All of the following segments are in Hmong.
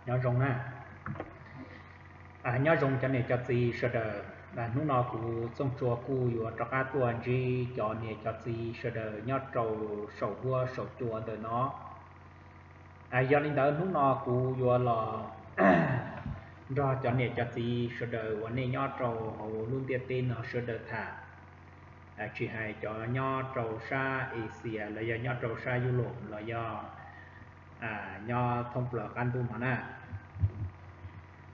Nyob zoo na, nyob zoo cov niam cov txiv sawv daws. Hnub no kuv Txooj Tsua kuj yuav rov qab tuaj ntsib cov niam cov txiv sawv daws nyob rau saum huab saum cua ntawm no. Yog li ntawd hnub no kuv yuav los nrog cov niam cov txiv sawv daws uas nej nyob rau hauv lub ntiaj teb no sawv daws tham, tsis hais cov nyob rau sab Asia los yog nyob rau sab Europe los yog nyob thoob plaws qab ntuj no na.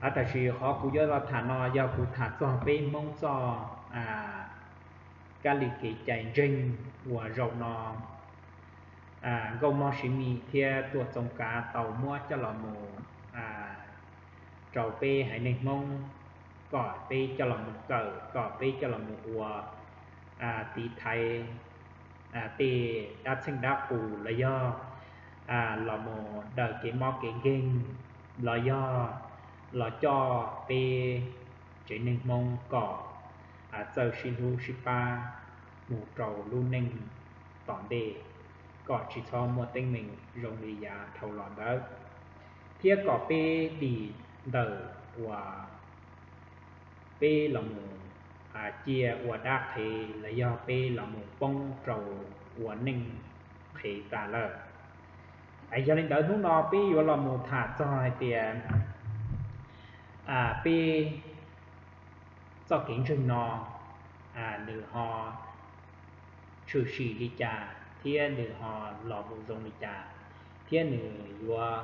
Tab sis qhov kuv yuav los tham no yog kuv tham txog peb Hmoob txoj kab li kev cai ntseeg uas zaum no Nkauj Mog Siv Mis thiab Tuam Txoov Kav tau muab coj los mus rau peb haiv neeg Hmoob kom peb coj los mus kawm, kom peb coj los mus ua tiv thaiv tej dab txheej dab qus los yog los mus daws kev mob kev nkeeg los yog los coj peb tsev neeg Hmoob kom txawj sib hlub sib pab mus rau lub neej tom ntej, kom tsis txhob muaj teeb meem zoo li yav dhau los ntawd, thiab kom peb dim ntawm uas peb los mus cia ua dab qhev los yog peb los mus poob rau ua neej qhev tas lawm. Yog li ntawd hnub no peb yuav los mus tham txog hais tias peb txoj kev ntseeg no nws ho tshwm sim li cas thiab nws ho los mus zoo li cas, thiab nws yuav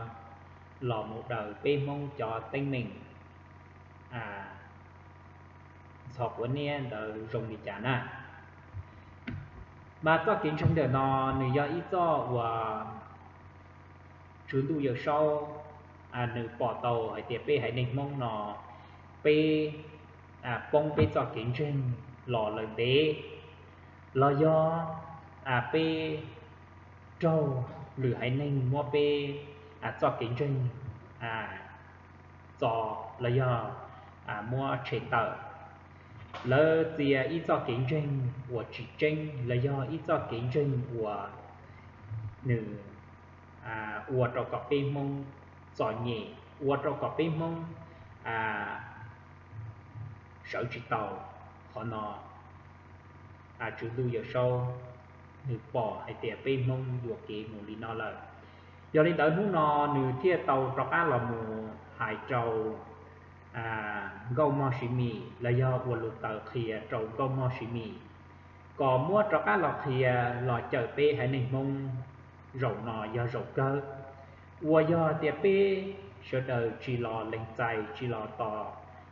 los mus daws peb Hmoob cov teeb meem ntxhov quav niab ntawd zoo li cas na. Mas txoj kev ntseeg ntawm no nws yog ib txoj uas Tswv Ntuj Yawm Saub nws pom tau hais tias peb haiv neeg Hmoob no peb poob peb txoj kev ntseeg los lawm ntev, los yog peb raug lwm haiv neeg muab peb txoj kev ntseeg txo los yog muab tshem tawm. Lawv txia ib txoj kev ntseeg uas tsis tseeb los yog ib txoj kev ntseeg uas nws ua rau kom peb Hmoob txom nyem, ua rau kom peb Hmoob sawv tsis tau. Qhov no Tswv Ntuj Yawm Saub nws pom hais tias peb Hmoob yuam kev mus li no lawm. Yog li ntawd hnub no nws thiaj tau rov qab los mus hais rau Nkauj Mog Siv Mis los yog ua lus taws qhia rau Nkauj Mog Siv Mis kom muab rov qab los qhia los cawm peb haiv neeg Hmoob zaum no yog zaum kawg, uas yog tias peb sawv daws tsis los lees txais, tsis los tos,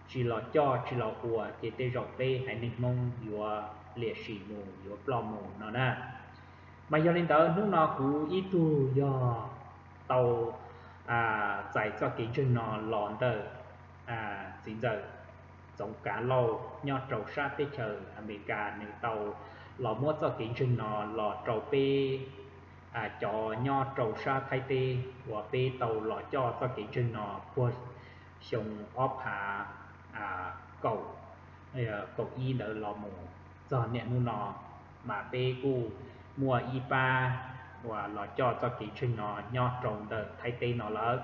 tsis los coj, tsis los ua ces tej zaum peb haiv neeg Hmoob yuav liam sim mus, yuav ploj mus no na. Mas yog li ntawd hnub no kuv ib tug yog tau txais txoj kev ntseeg no los ntawm txiv ntxawm Txoov Kav Lauj nyob rau sab teb chaws Amelikas, nws tau los muab txoj kev ntseeg no los rau peb cov nyob rau sab Thaib teb uas peb tau los coj txoj kev ntseeg no puag xyoo ob phav kaum, kaum ib ntawd los mus txog niaj hnub no, mas peb kuj muaj ib pab uas los coj txoj kev ntseeg no nyob rau ntawm Thaib teb no lawm.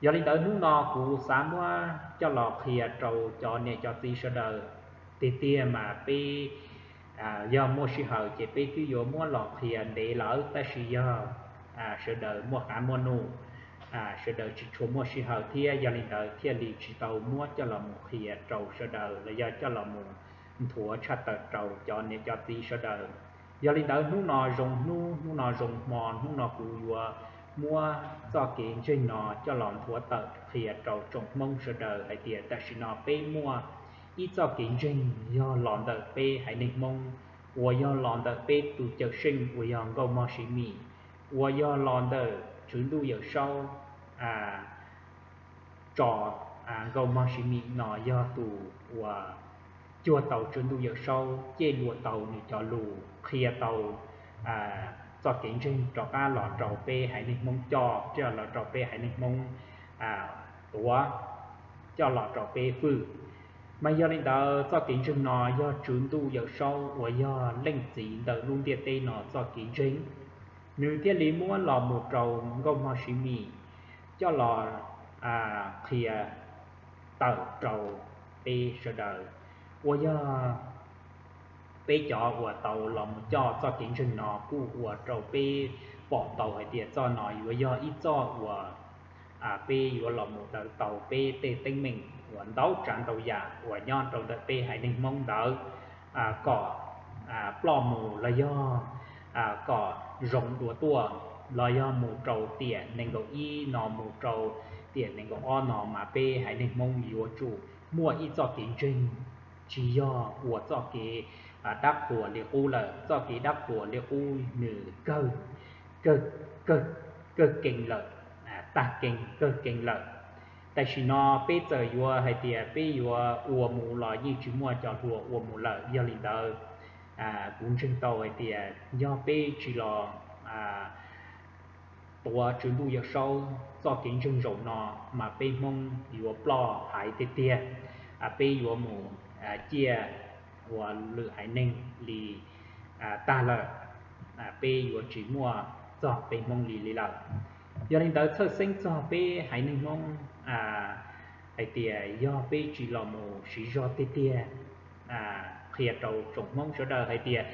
Yog li ntawd hnub no kuv xav muab coj los qhia rau cov niam cov txiv sawv daws. Tiag tiag mas peb yog muaj sij hawm ces peb twb yuav muab los qhia ntev lawm, tab sis yog sawv daws muaj qab muaj num, sawv daws tsis tshua muaj sij hawm thiab, yog li ntawd thiaj li tsis tau muab coj los mus qhia rau sawv daws los yog coj los mus nthuav tshaj tawm rau cov niam cov txiv sawv daws. Yog li ntawd hnub no zoo hnub, hnub no zoo hmo, hnub no kuv yuav muab txoj kev ntseeg no coj los nthuav tawm qhia rau tsoom Hmoob sawv daws hais tias tam sim no peb muaj ib txoj kev ntseeg yog los ntawm peb haiv neeg Hmoob, uas yog los ntawm peb tus cawm seej uas yog Nkauj Mog Siv Mis, uas yog los ntawm Tswv Ntuj Yawm Saub tso Nkauj Mog Siv Mis no yog tus uas cuag tau Tswv Ntuj Yawm Saub, cej luam tau nws cov lus, qhia tau txoj kev ntseeg rov qab los rau peb haiv neeg Hmoob coj, coj los rau peb haiv neeg Hmoob tuav, coj los rau peb fwm. Mas yog li ntawd txoj kev ntseeg no yog Tswv Ntuj Yawm Saub uas yog leej txiv ntawm lub ntiaj teb no txoj kev ntseeg, nws thiaj li muab los mus rau Nkauj Mog Siv Mis coj los qhia tawm rau peb sawv daws uas yog peb cov uas tau los mus coj txoj kev ntseeg no kuj ua rau peb pom tau hais tias txoj no yuav yog ib txoj uas peb yuav los mus daws tau peb tej teeb meem uas ntau tsav ntau yam uas nyob rau ntawm peb haiv neeg Hmoob ntawd kom ploj mus los yog kom zoo dua tuaj, los yog mus rau tiam nees nkaum ib no mus rau tiam nees nkaum ob no mas peb haiv neeg Hmoob yuav tsum muaj ib txoj kev ntseeg, tsis yog ua txoj kev dab qhuas li qub lawm. Txoj kev dab qhuas li qub nws kawg, kawg, kawg keeg lawm, tag keeg kawg keeg lawm. Tam sim no peb txawm yuav hais tias peb yuav ua mus los yeej tsis muaj cov hluas ua mus lawm. Yog li ntawd, kuv ntseeg tau hais tias yog peb tsis los tuav Tswv Ntuj Yawm Saub txoj kev ntseeg zaum no mas peb Hmoob yuav ploj haiv tiag tiag. Peb yuav mus ciaj ua lwm haiv neeg li tag lawm. Peb yuav tsis muaj txog peb Hmoob li li lawm. Yog li ntawd txhawj xeeb txog peb haiv neeg Hmoob hais tias yog peb tsis los mus siv zog tiag tiag qhia rau tsoom Hmoob sawv daws hais tias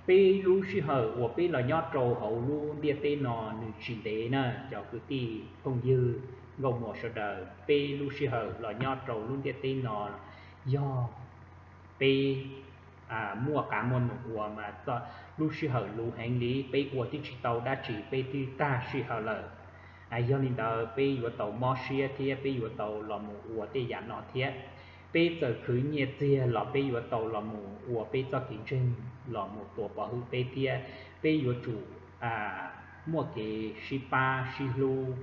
peb lub sij hawm uas peb los nyob rau hauv lub ntiaj teb no nws tsis ntev na. Cov kwv tij phooj ywg nkauj muam sawv daws, peb lub sij hawm los nyob rau lub ntiaj teb no yog peb muaj qav muaj num ua mas lub sij hawm luv heev li, peb ua twb tsis tau dab tsi peb twb tag sij hawm lawm. Yog li ntawd peb yuav tau mob siab thiab peb yuav tau los mus ua tej yam no thiab. Peb txawm khwv nyiaj txiag los peb yuav tau los mus ua peb txoj kev ntseeg los mus tua pov hwm peb thiab. Peb yuav tsum muaj kev sib pab sib hlub,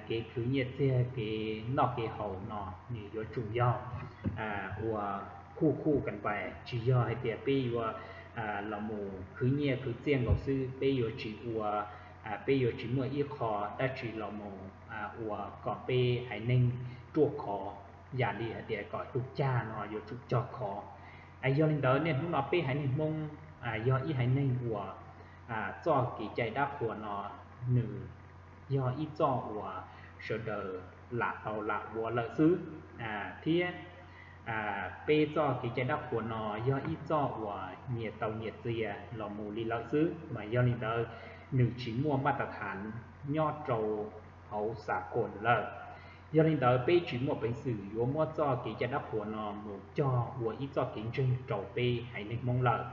kev khwv nyiaj txiag kev noj kev haus no nws yuav tsum yog ua khuj khuj kas pais, tsis yog hais tias peb yuav los mus khwv nyiaj khwv txiaj nkaus xwb. Peb yuav tsis ua, peb yuav tsis muaj ib qho dab tsi los mus ua kom peb haiv neeg ruaj khov, yam li hais tias kom tus cag no yuav tsum cog khov. Yog li ntawd niaj hnub no peb haiv neeg Hmoob yog ib haiv neeg uas txoj kev cai dab qhuas no nws yog ib txoj uas sawv daws lam tau lam ua lawm xwb, thiab peb txoj kev cai dab qhuas no yog ib txoj uas nyias tau nyias txias los mus li lawm xwb. Mas yog li ntawd nws tsis muaj maj tas thav nyob rau hauv xav kos lawm. Yog li ntawd peb tsis muaj peev xwm yuav muab txoj kev cai dab qhuas no mus cog ua ib txoj kev ntseeg rau peb haiv neeg Hmoob lawm.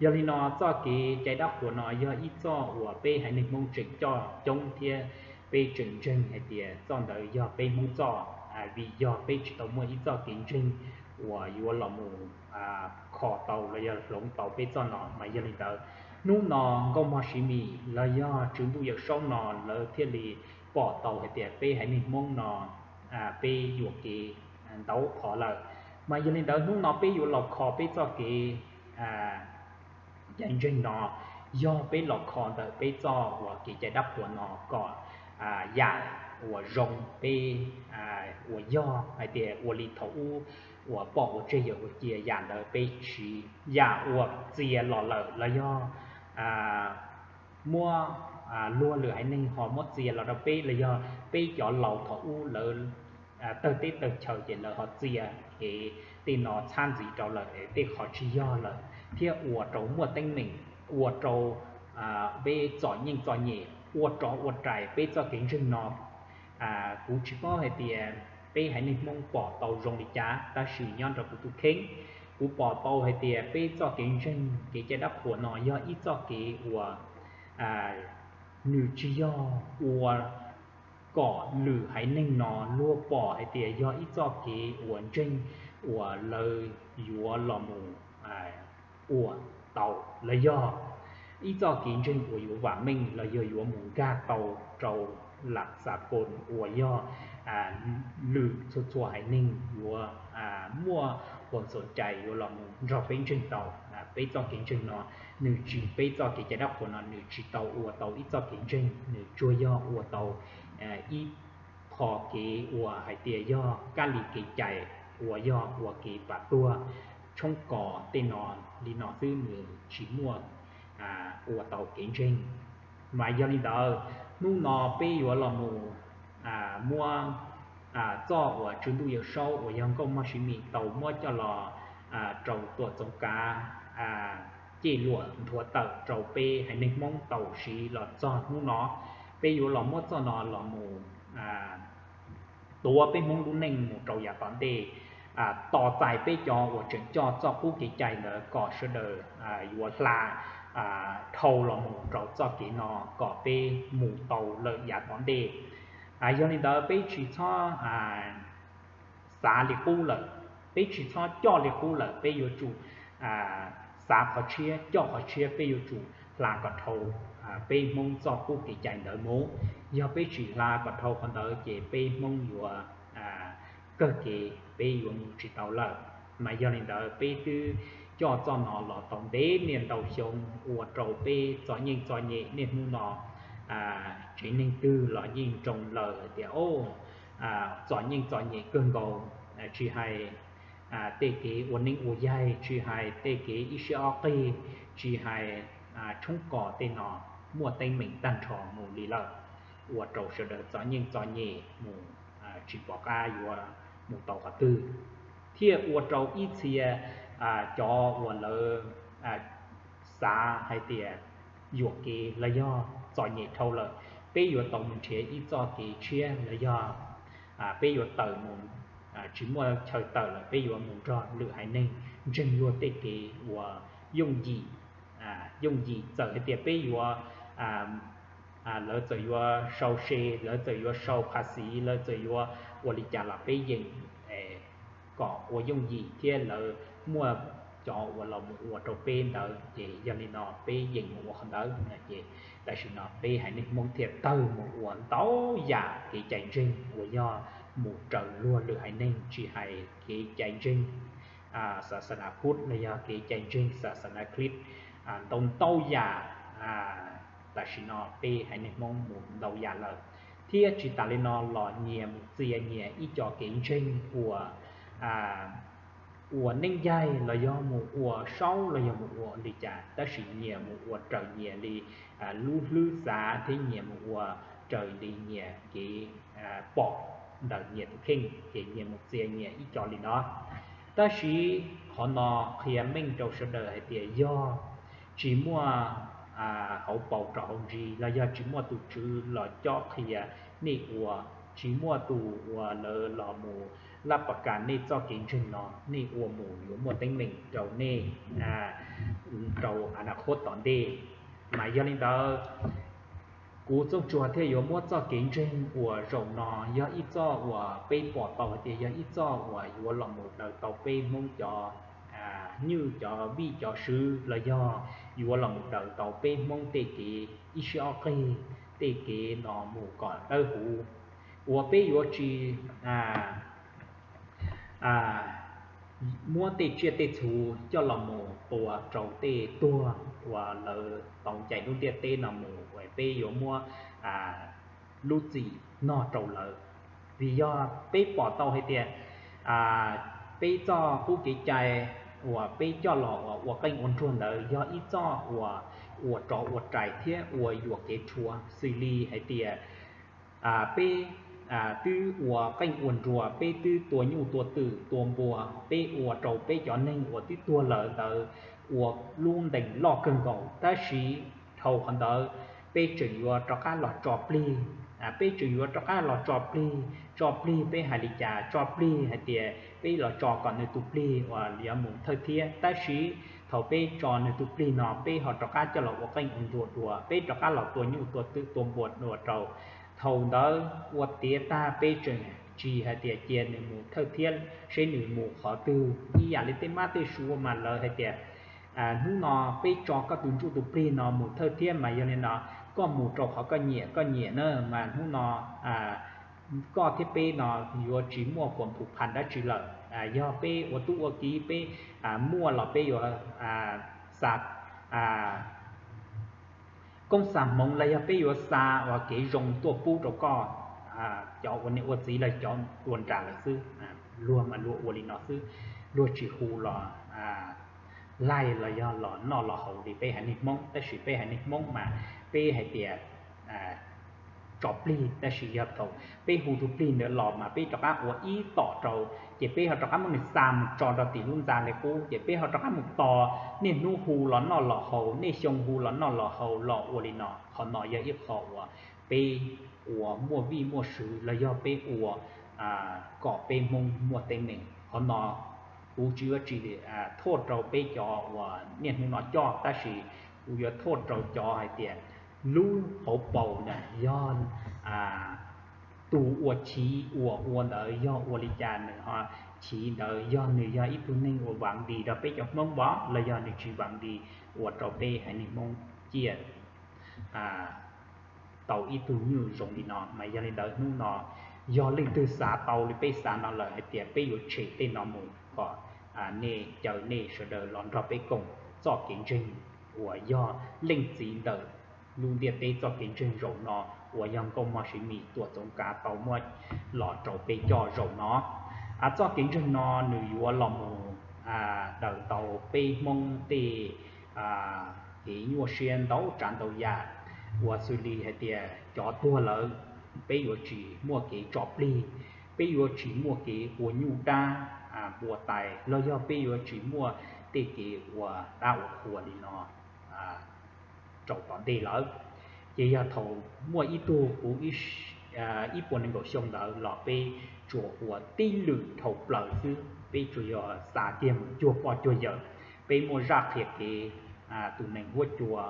Yog li no txoj kev cai dab qhuas no yog ib txoj uas peb haiv neeg Hmoob tseem coj coob thiab peb tseem ntseeg hais tias txoj ntawd yog peb Hmoob txoj, vim yog peb tsis tau muaj ib txoj kev ntseeg uas yuav los mus kho tau los yog hloov tau peb txoj no. Mas yog li ntawd hnub no Nkauj Mog Siv Mis los yog Tswv Ntuj Yawm Saub no lawv thiaj li pom tau hais tias peb haiv neeg Hmoob no peb yuam kev ntau qhov lawm. Mas yog li ntawd hnub no peb yuav los kho peb txoj kev cai ntseeg no, yog peb los kho ntawm peb txoj uas kev cai dab qhuas no kom yam uas zoo peb uas yog hais tias ua li thaum ub uas pom ua tseg yawm ua cia yam ntawd peb siv, yam uas txias los lawm los yog muab luag lwm haiv neeg ho muab txias los rau peb los yog peb cov laus thaum ub lawv tawg teb tawg chaw ces lawv ho txias kev tej no txhab ntxiv rau lawm es tej qhov tsis yog lawm thiab ua rau muaj teeb meem, ua rau peb txom nyem txom nyem, ua rov ua rais peb txoj kev ntseeg no. Kuv tsis paub hais tias peb haiv neeg Hmoob pom tau zoo li cas tab sis nyob rau kuv tus kheej, kuv pom tau hais tias peb txoj kev ntseeg kev cai dab qhuas no yog ib txoj kev uas nws tsis yog ua kom lwm haiv neeg no luag pom hais tias yog ib txoj kev uas ntseeg uas lawv yuav los mus ua tau los yog ib txoj kev ntseeg uas yuav vam meej los yog yuav mus nkag tau rau lam xav kos uas yog lwm txhua txhua haiv neeg yuav muaj hua xom cai yuav los mus nrog peb ntseeg tau. Peb txoj kev ntseeg no nws tsis, peb txoj kev cai dab qhuas no nws tsis tau ua tau ib txoj kev ntseeg, nws tsuas yog ua tau ib qho kev uas hais tias yog kab li kev cai uas yog ua kev pam tuag tshoob kos tej no li no xwb, nws tsis muaj ua tau kev ntseeg. Mas yog li ntawd hnub no peb yuav los mus muab txoj uas Tswv Ntuj Yawm Saub uas yog Nkauj Mog Siv Mim tau muab coj los rau tuam txoov kav, cej luam nthuav tawm rau peb haiv neeg Hmoob tau siv los txog hnub no. Peb yuav los muab txoj no los mus tuav peb Hmoob lub neej mus rau yav tom ntej, tos txais peb cov uas tseem coj txoj qub kev cai ntawd kom sawv daws yuav hla dhau los mus rau txoj kev no kom peb mus tau lawm yav tom ntej. Yog li ntawd peb tsis txhob xav li qub lawm, peb tsis txhob coj li qub lawm, peb yuav tsum xav qhov tshiab coj qhov tshiab, peb yuav tsum hla kom dhau peb Hmoob txoj qub kev cai ntawd mus. Yog peb tsis hla kom dhau qhov ntawd ces peb Hmoob yuav kawg kev, peb yuav mus tsis tau lawm. Mas yog li ntawd peb twb coj txoj no los tau ntev niaj ntau xyoo ua rau peb txom nyem txom nyem niaj hnub no. Tsev neeg twg los yeej nroo lawm hais tias o, txom nyem txom nyem kawg nkaus, tsis hais tej kev ua neeb ua yaig, tsis hais tej kev ib siab ob qig, tsis hais tshoob kos tej no, muaj teeb meem tag nrho mus li lawm, ua rau sawv daws txom nyem txom nyem mus tsis pom qab yuav mus tau qhov twg, thiaj ua rau ib txhia cov uas lawv xav hais tias yuam kev los yog txom nyem dhau lawm, peb yuav tau mus nrhiav ib txoj kev tshiab los yog peb yuav tawm mus, tsis muaj chaw tawm lawm, peb yuav mus nrog lwm haiv neeg ntseeg luag tej kev uas yooj yim, yooj yim. Txawm hais tias peb yuav, lawv txawm yuav sau se, lawv txawm yuav sau phav xiv, lawv txawm yuav ua li cas los peb yeem kom ua yooj yim thiab lawv muaj cov uas los mus ua rau peb ntawd ces yog li no peb yeem mus ua qhov ntawd no ces tam sim no peb haiv neeg Hmoob thiaj tawg mus ua ntau yam kev cai ntseeg uas yog mus raws luag lwm haiv neeg, tsis hais kev cai ntseeg xaxana Phuv los yog kev cai ntseeg xaxana Klis, ntau ntau yam. Tam sim no peb haiv neeg Hmoob mus ntau yam lawm, thiab tsis tas li no los nyias mus txia nyias ib co kev ntseeg uas ua neeb yaig los yog mus ua saub los yog mus ua li cas, tab sis nyias mus ua raws nyias li lub hlwb xav thiab nyias mus ua raws li nyias kev pom ntawm nyias tus kheej ces nyias mus txia nyias ib co li no. Tab sis qhov no qhia meej rau sawv daws hais tias yog tsis muaj hauv paus rau hauv ntsis los yog tsis muaj tus tswv los cob qhia nej ua, tsis muaj tus uas lawv los mus lab pas kas nej txoj kev ntseeg no, nej ua mus yuav muaj teeb meem rau nej rau a na khos tom ntej. Mas yog li ntawd, kuv Txooj Tsuag thiaj yuav muab txoj kev ntseeg uas zaum no yog ib txoj uas peb pom tau hais tias yog ib txoj uas yuav los mus daws tau peb Hmoob cov nywj cov vij cov swv los yog yuav los mus daws tau peb Hmoob tej kev ib siab ob qig, tej kev no mus kom dawb huv, uas peb yuav tsis muab tej tsiaj tej txhu coj los mus tua rau tej tuag uas lawv tau ncaim lub ntiaj teb no mus, uas peb yuav muab lub txim no rau lawv. Vim yog peb pom tau hais tias peb txoj qub kev cai uas peb coj los ua qeej ua nruas ntawd yog ib txoj uas ua rov ua rais thiab ua yuam kev rhuav, xws li hais tias peb twb ua qeej ua nruas, peb twb tua nyuj tua twm tua npua, peb ua rau peb cov neeg uas twb tuag lawm ntawd ua lub ntees loj kawg nkaus. Tab sis dhau qhov ntawd peb tseem yuav rov qab los tso plig, peb tseem yuav rov qab los tso plig, tso plig peb hais li cas? Tso plig hais tias peb los tso kom nws tus plig uas yuav mus thawj thiab. Tab sis thaum peb tso nws tus plig no peb ho rov qab coj los ua qeej ua nruas dua, peb rov qab los tua nyuj tua twm tua npua dua rau. Thaum ntawd ua tiav tag peb tseem tsis hais tias cia nws mus thawj thiab seb nws mus qhov twg. Ib yam li tej mab tej suav mas lawv hais tias hnub no peb tso koj tus ntsuj tus plig no mus thawj thiab, mas yog li no koj mus rau qhov koj nyiam koj nyiam na, mas hnub no koj thiab peb no yuav tsis muaj kuas phu phas dab tsi lawm. Yog peb ua tub ua kiv peb muaj los peb yuav xa koob xa hmoov los yog peb yuav xa uas kev zoo tuaj pub rau koj, cov ua niam ua txiv los cov ua nram lawm xwb. Luag mas luag ua li no xwb, luag tsis hu los laig los yog los noj los haus li peb haiv neeg Hmoob. Tab sis peb haiv neeg Hmoob mas peb hais tias tso plig, tab sis yog thaum peb hu tus plig ntawd los mas peb rov qab ua ib tom rau, ces peb ho rov qab muab nws xa mus tso rau tim lub ntxa li qub, ces peb ho rov qab mus tos niaj hnub hu los noj los haus, niaj xyoo hu los noj los haus los ua li no. Qhov no yog ib qho uas peb ua muaj vij muaj sw los yog peb ua kom peb Hmoob muaj teeb meem. Qhov no kuv tsis yuav tsis thuaj rau peb cov uas niaj hnub no coj, tab sis kuv yuav thuaj rau cov hais tias lub hauv paus na yog tus uas chiv uas ua ntawd yog ua li cas, nws ho chiv ntawd yog nws yog ib tug neeg uas vam dis rau peb cov Hmoob vov los yog nws tsis vam dis ua rau peb haiv neeg Hmoob ciaj tau ib tug nyuj zoo li no. Mas yog li ntawd hnub no yog leej twg xav tau li peb xav no lawm hais tias peb yuav tshem tej no mus kom nej caw nej sawv daws los nrog peb koom txoj kev ntseeg uas yog leej txiv ntawm lub ntiaj teb txoj kev ntseeg zaum no uas yog Nkauj Mog Siv Mis Tuam Txoov Kav tau muab los rau peb coj zaum no. Txoj kev ntseeg no nws yuav los mus daws tau peb Hmoob tej kev nyuaj siab ntau tsav ntau yam, uas xws li hais tias cov tuag lawm, peb yuav tsis muaj kev tso plig, peb yuav tsis muaj kev ua nyuj dab npua tais los yog peb yuav tsis muaj tej kev ua dab ua qhua li no rau tom ntej lawm. Ces yog thaum muaj ib tug kuv ib puas nees nkaum xyoo ntawd los peb tsuas ua tib lwm dhau plaws xwb, peb tsuas yog xa kiag mus cuag poj cuag yawm. Peb muaj zaj qhia kev, tus neeg huab cua,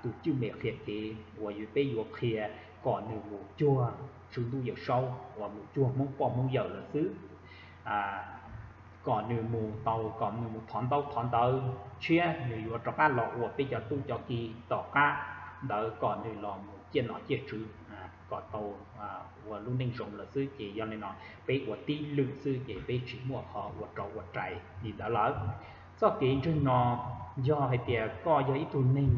tus cwj mem qhia kev uas peb yuav qhia kom nws mus cuag Tswv Ntuj Yawm Saub uas mus cuag Hmoob poj Hmoob yawm lawm xwb, kom nws mus tau, kom nws mus thov ntaub thov ntawv tshiab, nws yuav rov qab los ua peb cov tub cov ki tom qab ntawd, kom nws los mus ciaj nom ciaj tswv, kom tau ua lub neej zoo lawm xwb. Ces yog li no peb ua tib lwm xwb ces peb tsis muaj qhov ua rau ua rais li ntawd lawm. Txoj kev ntseeg no yog hais tias koj yog ib tug neeg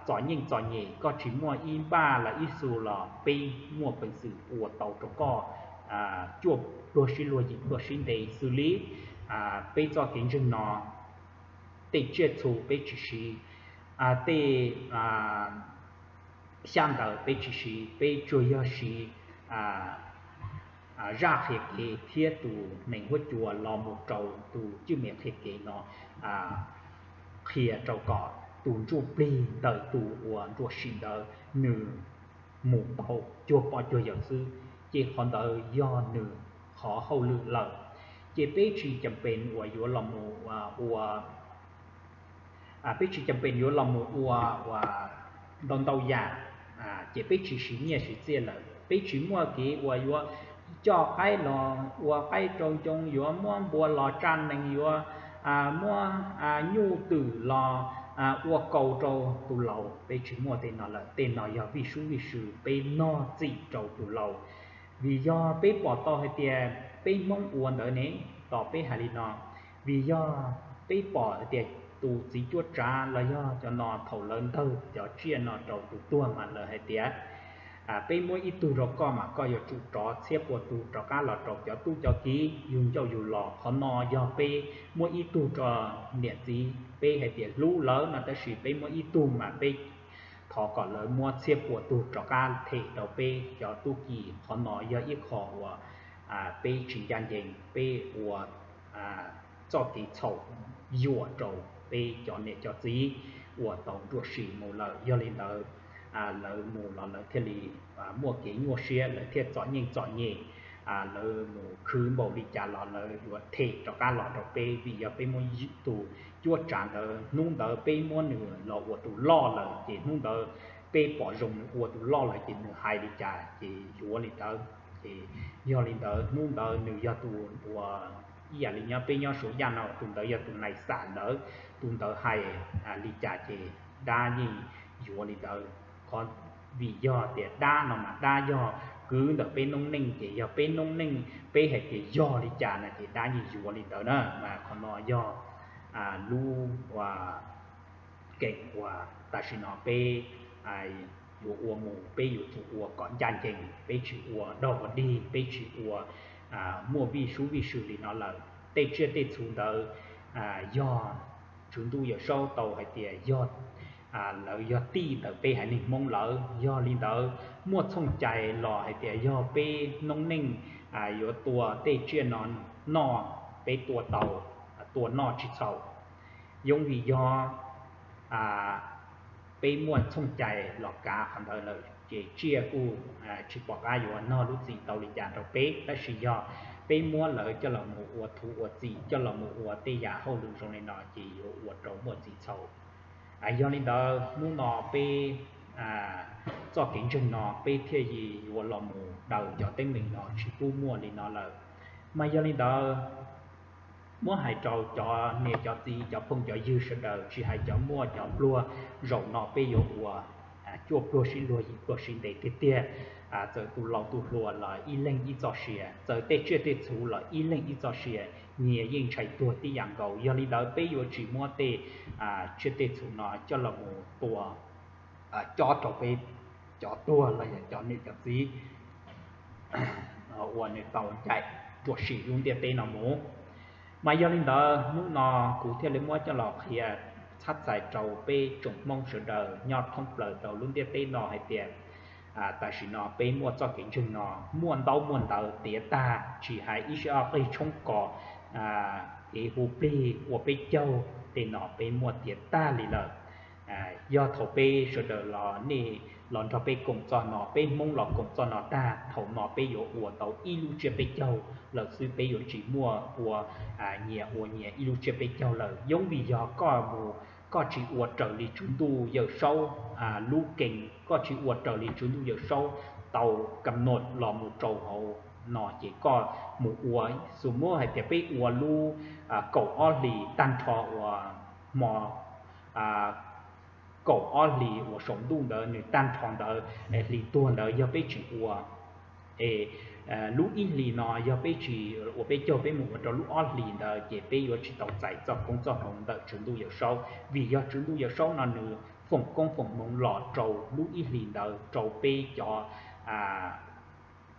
txom nyem txom nyem, koj tsis muaj ib npaj los ib xu los peb muaj peev xwm ua tau rau koj cuaj pluag sib luag yim pluag sib ntev xws li peb txoj kev ntseeg no. Tej tsiaj txhu peb tsis siv, tej xyab ntawv peb tsis siv, peb tsuas yog siv zaj qhia kev thiab tus neeg huab cua los mus rau tus cwj mem qhia kev no qhia rau kom tus ntsuj plig ntawm tus uas nruam sim ntawd nws mus tau cuag poj cuag yawm xwb, ces qhov ntawd yog nws qhov hauj lwm lawm. Ces peb tsis cam pem uas yuav los mus ua peb tsis cam pem yuav los mus ua ua ntau ntau yam, ces peb tsis siv nyiaj siv txiaj lawm, peb tsis muaj kev uas yuav coj qaib los ua qaib rau ncoo, yuav muab npua los tsa nees, yuav muab nyuj twm los ua kaus rau tus laus, peb tsis muaj tej no lawm. Tej no yog vij sub vij sw peb nog txim rau tus laus, vim yog peb pom tau hais tias peb Hmoob ua ntawd ne, tos peb hais li no, vim yog peb pom hais tias tus txiv cuab tsav los yog cov no thaum lawv ntawg cov tsiaj no rau tus tuag mas lawv hais tias peb muab ib tug rau koj mas koj yuav tsum rov txhiab pua tug rov qab los rau cov tub cov kiv yug ncauj yug lo. Qhov no yog peb muab ib tug rau niam txiv peb hais tias hlub lawv no, tab sis peb muab ib tug mas peb thov kom lawv muab txhiab pua tug rov qab them rau peb cov tub ki. Qhov no yog ib qho uas peb tsis ncaj ncees, peb ua txoj kev txhaum yuam rau peb cov niam cov txiv uas tau nruam sim mus lawm. Yog li ntawd lawv mus los lawv thiaj li muaj kev nyuaj siab, lawv thiaj txom nyem txom nyem, lawv mus khwv npaum li cas los lawv yuav them rov qab los rau peb, vim yog peb muab tus cuab tsav ntawd, hnub ntawd peb muab nws los ua tus loj lawm ces hnub ntawd peb pom zoo nws ua tus loj lawm ces nws hais li cas ces yuav li ntawd. Ces yog li ntawd hnub ntawd nws yog tus uas ib yam li nyob peb nyob Suav Yaj no tus ntawd yog tus nais xam ntawd, tus ntawd hais li cas ces dab yeej yuav li ntawd. Qhov vim yog tias dab no mas dab yog kwv ntawm peb noob neej, ces yog peb noob neej peb hais tias yog li cas no ces dab yeej yuav li ntawd na. Mas qhov no yog lub keem uas tam sim no peb yuav ua mus, peb yuav tsum ua kom ncaj ncees, peb tsis ua dog ua dig, peb tsis ua muaj vij sub vij sw li no lawm. Tej tsiaj tej txhu ntawd yog Tswv Ntuj Yawm Saub tau hais tias yog lawv yog tij ntawm peb haiv neeg Hmoob lawm. Yog li ntawd muaj txhooj cai los hais tias yog peb noob neej yuav tua tej tsiaj no noj, peb tua tau, tua noj tsis txhaum. Yoov vim yog peb muaj txhooj cai los kav qhov ntawd lawm ces tsiaj kuj tsis pom qab yuav noj lub txim tau li cas rau peb, tab sis yog peb muab lawv coj los mus ua thuv ua txim, coj los mus ua tej yam hauj lwm zoo li no ces yuav ua rau muaj txim txhaum. Yog li ntawd hnub no peb txoj kev ntseeg no peb thiaj li yuav los mus daws cov teeb meem no tsis pub muaj li no lawm. Mas yog li ntawd muab hais rau cov niam cov txiv cov phooj cov ywg sawv daws, tsis hais cov muaj cov pluag, zaum no peb yuav ua cuaj pluag sib luag yim pluag sib ntev tiag tiag. Txawm tus laus tus hluas los ib leeg ib txoj sia, txawm tej tsiaj tej txhu los ib leeg ib txoj sia, nyias yeej ntshai tuag tib yam nkaus. Yog li ntawd peb yuav tsis muab tej tsiaj tej txhu no coj los mus tua cob rau peb cov tuag los yog cov niam cov txiv uas nws tau ncaim ruam sim lub ntiaj teb no mus. Mas yog li ntawd hnub no kuv thiaj li muab coj los qhia txhab txhais rau peb tsoom Hmoob sawv daws nyob thoob plaws rau lub ntiaj teb no hais tias tam sim no peb muaj txoj kev ntseeg no muaj ntaub muaj ntawv tiav tag, tsis hais ib sij ob qig tshoob kos, kev hu plig ua peb caug tej no peb muaj tiav tag li lawm. Yog thaum peb sawv daws los nej los nrog peb koom txoj no, peb Hmoob los koom txoj no tag, thaum no peb yuav ua tau ib lub tsiab peb caug lawm xwb, peb yuav tsis muaj ua nyias ua nyias ib lub tsiab peb caug lawm. Yoov vim yog koj mus, koj tsis ua raws li Tswv Ntuj Yawm Saub lub kees, koj tsis ua raws li Tswv Ntuj Yawm Saub tau kam noj los mus rau hauv no ces koj mus ua, xus muab hais tias peb ua lub kaum ob hlis tag nrho uas hmo kaum ob hlis uas saum ntuj ntawd nws tag nrho ntawd, hlis tuag ntawd yog peb tsis ua es lub ib hlis no yog peb tsis ua peb caug, peb mus ua rau lub ob hlis ntawd ces peb yuav tsis tau txais txoj koob txoj hmoov ntawm Tswv Ntuj Yawm Saub, vim yog Tswv Ntuj Yawm Saub no nws foom koob foom hmoov los rau lub ib hlis ntawd rau peb cov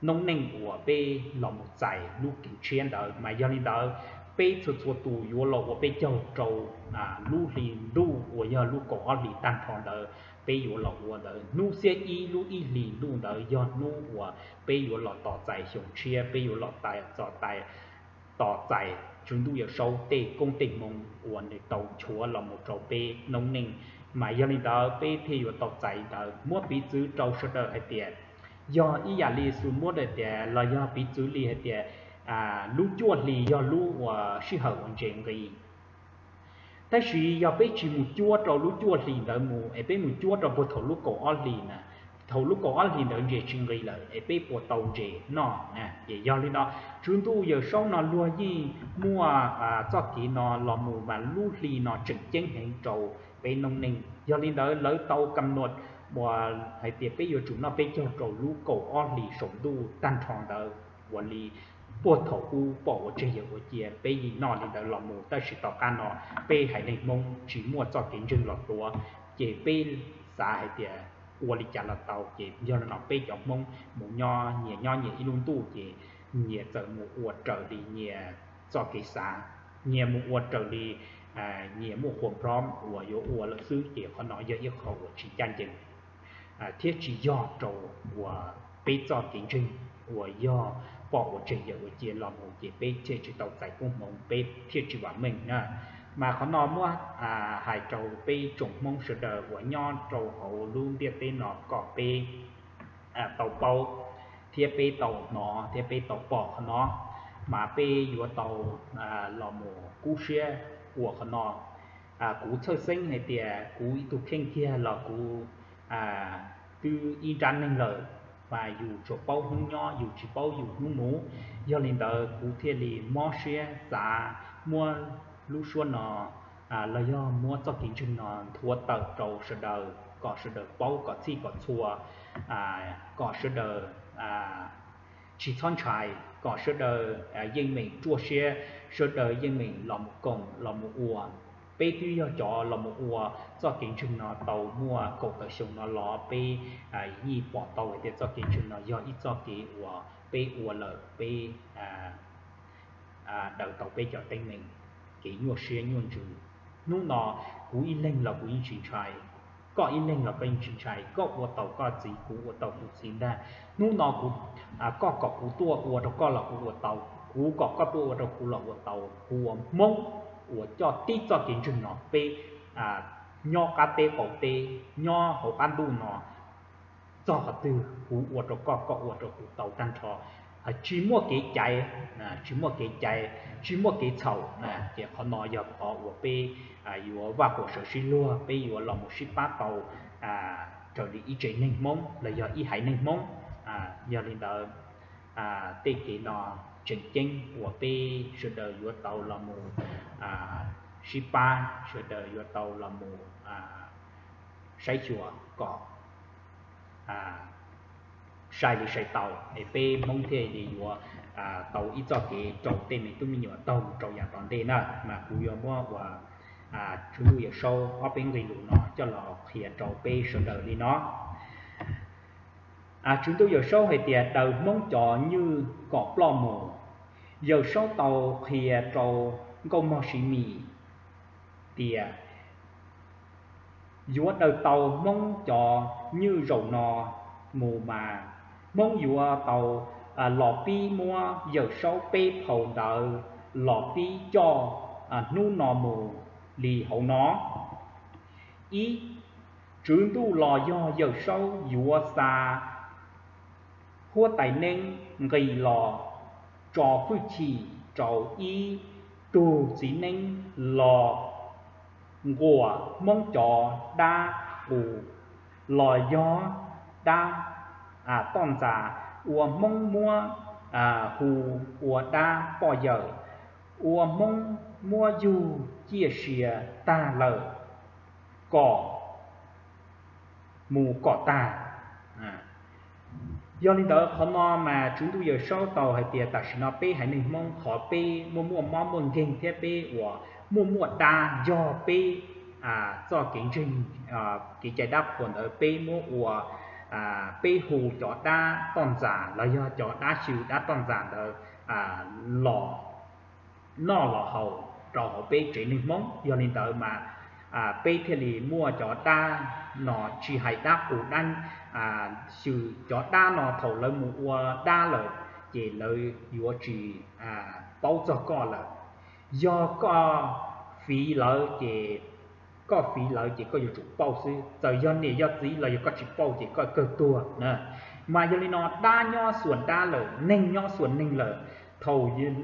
noob neej uas peb los mus txais lub kev tshiab ntawd. Mas yog li ntawd peb txhua txhua tus yuav los ua peb caug rau lub hli ntuj uas yog lub kaum ob hlis tag nrho ntawd, peb yuav los ua ntawd hnub xiab ib lub ib hlis ntuj ntawd yog hnub uas peb yuav los tos txais xyoo tshiab, peb yuav los tos txais Tswv Ntuj Yawm Saub tej koob tej hmoov uas nws tau nchuav los mus rau peb noob neej. Mas yog li ntawd peb thiaj yuav tau txais ntawd. Muab piv txwv rau sawv daws hais tias yog ib yam li xus muab hais tias los yog piv txwv li hais tias lub cuaj hlis yog lub uas sij hawm uas ntses nqis. Tab sis yog peb tsis mus cuab rau lub cuaj hlis ntawd mus es peb mus cuab rau puag thaum lub kaum ob hlis na, thaum lub kaum ob hlis ntawd ntses tsis nqis lawm es peb puas tau ntses noj? Ces yog li no Tswv Ntuj Yawm Saub no luag yeej muaj txoj kev no los mus mas lub hli no tseem ceeb heev rau peb noob neej. Yog li ntawd lawv tau kam noj uas hais tias peb yuav tsum noj peb caug rau lub kaum ob hlis saum ntuj tag nrho ntawd ua li puag thaum ub pom ua tseg yawm ua cia peb yeej noj li ntawd los mus. Tab sis tom qab no peb haiv neeg Hmoob tsis muaj txoj kev ntseeg los tuav, ces peb xav hais tias ua li cas los tau. Ces yog li no peb cov Hmoob mus nyob nyias nyob nyias ib lub ntuj ces nyias txawm mus ua raws li nyias txoj kev xav, nyias mus ua raws li nyias muaj qhuas nplob uas yuav ua lawm xwb. Ces qhov no yog ib qho uas tsis ncaj ncees thiab tsis yog rau uas peb txoj kev ntseeg uas yog pom ua tseg yawm ua cia los mus ces peb thiaj tsis tau txais koob hmoov, peb thiaj tsis vam meej na. Mas qhov no muab hais rau peb tsoom Hmoob sawv daws uas nyob rau hauv lub ntiaj teb no kom peb tau paub thiab peb tau hnov thiab peb tau pom qhov no, mas peb yuav tau los mus kub siab ua qhov no. Kuv txhawj xeeb hais tias kuv ib tug kheej kiag los kuv twb ib nrab neeg lawm, mas yus tsuas paub hnub nyob yus tsis paub yus hnub mus. Yog li ntawd kuv thiaj li mob siab xav muab lub suab no los yog muab txoj kev ntseeg no nthuav tawm rau sawv daws kom sawv daws paub kom txhij kom txhua, kom sawv daws tsis txhob ntshai, kom sawv daws yeej meem ruaj siab, sawv daws yeej meem los mus koom los mus ua. Peb twb yog cov los mus ua txoj kev ntseeg no tau muaj kaum tawm xyoo no los peb yeej pom tau hais tias txoj kev ntseeg no yog ib txoj kev uas peb ua lawm peb daws tau peb cov teeb meem, kev nyuaj siab nyuaj ntsws. Hnub no kuv ib leeg los kuv yeej tsis ntshai, Koj ib leeg los koj yeej tsis ntshai, koj ua tau koj txiv, kuv ua tau kuv txiv ntag. Hnub no kuv, koj kom kuv tuaj ua rau koj los kuv ua tau, kuv kom koj tuaj ua rau kuv los ua tau. Kuv ua Hmoob uas coj tib txoj kev ntseeg no peb nyob qab teb qaum teb, nyob hauv qab ntuj no, txog qhov twg kuv ua rau koj, koj ua rau kuv tau tag nrho. Tsis muaj kev caiv, tsis muaj kev caiv, tsis muaj kev txhaum. Ces qhov no yog qhov uas peb yuav vaj huam sawv sib luag, peb yuav los mus sib pab tau raws li ib tsev neeg Hmoob los yog ib haiv neeg Hmoob. Yog li ntawd, tej kev no tseem ceeb uas peb sawv daws yuav tau los mus sib pab, sawv daws yuav tau los mus saib xyuas kom sai li sai tau, es peb Hmoob thiaj li yuav tau ib txoj kev rau tej me tub me nyuam taug mus rau yav tom ntej na. Mas kuv yuav muab ua Tswv Ntuj Yawm Saub ob peb nqe lus no coj los qhia rau peb sawv daws li no. Tswv Ntuj Yawm Saub hais tias daws Hmoob cov nywj kom ploj mus. Yawm Saub tau qhia rau Nkauj Mog Siv Mis tias yuav daws tau Hmoob cov nywj zaum no mus mas Hmoob yuav tau los pib muab Yawm Saub peb phau ntawv los pib coj hnub no mus li hauv no. Ib, Tswv Ntuj los yog Yawm Saub yuav xa huab tais neeb nqis los tso hwj chim rau ib tug txiv neeb los nquas Hmoob cov dab qus los yog dab toj ntxas uas Hmoob muab hu ua dab poj yawm, uas Hmoob muab yug ciaj sia tag lawm kom mus kom tag. Yog li ntawd qhov no mas Tswv Ntuj Yawm Saub tau hais tias tam sim no peb haiv neeg Hmoob qhov peb muaj muaj mob muaj nkeeg thiab peb uas muaj muaj dab yog peb txoj kev ntseeg, kev cai dab qhuas ntawd peb muab ua, peb hu cov dab toj ntxas los yog cov dab xyw dab toj ntxas ntawd los noj los haus rau hauv peb tsev neeg Hmoob. Yog li ntawd mas peb thiaj li muaj cov dab no, tsis hais dab qus dab xyw, cov dab no thaum lawv mus ua dab lawm ces lawv yuav tsis paub txog koj lawm. Yog koj fiv lawv ces, koj fiv lawv ces koj yuav tsum pauj xwb, txawm yog niam yog txiv los yog koj tsis pauj ces koj kawg tuag na. Mas yog li no dab nyob xuas dab lawm, neeg nyob xuas neeg lawm. Thaum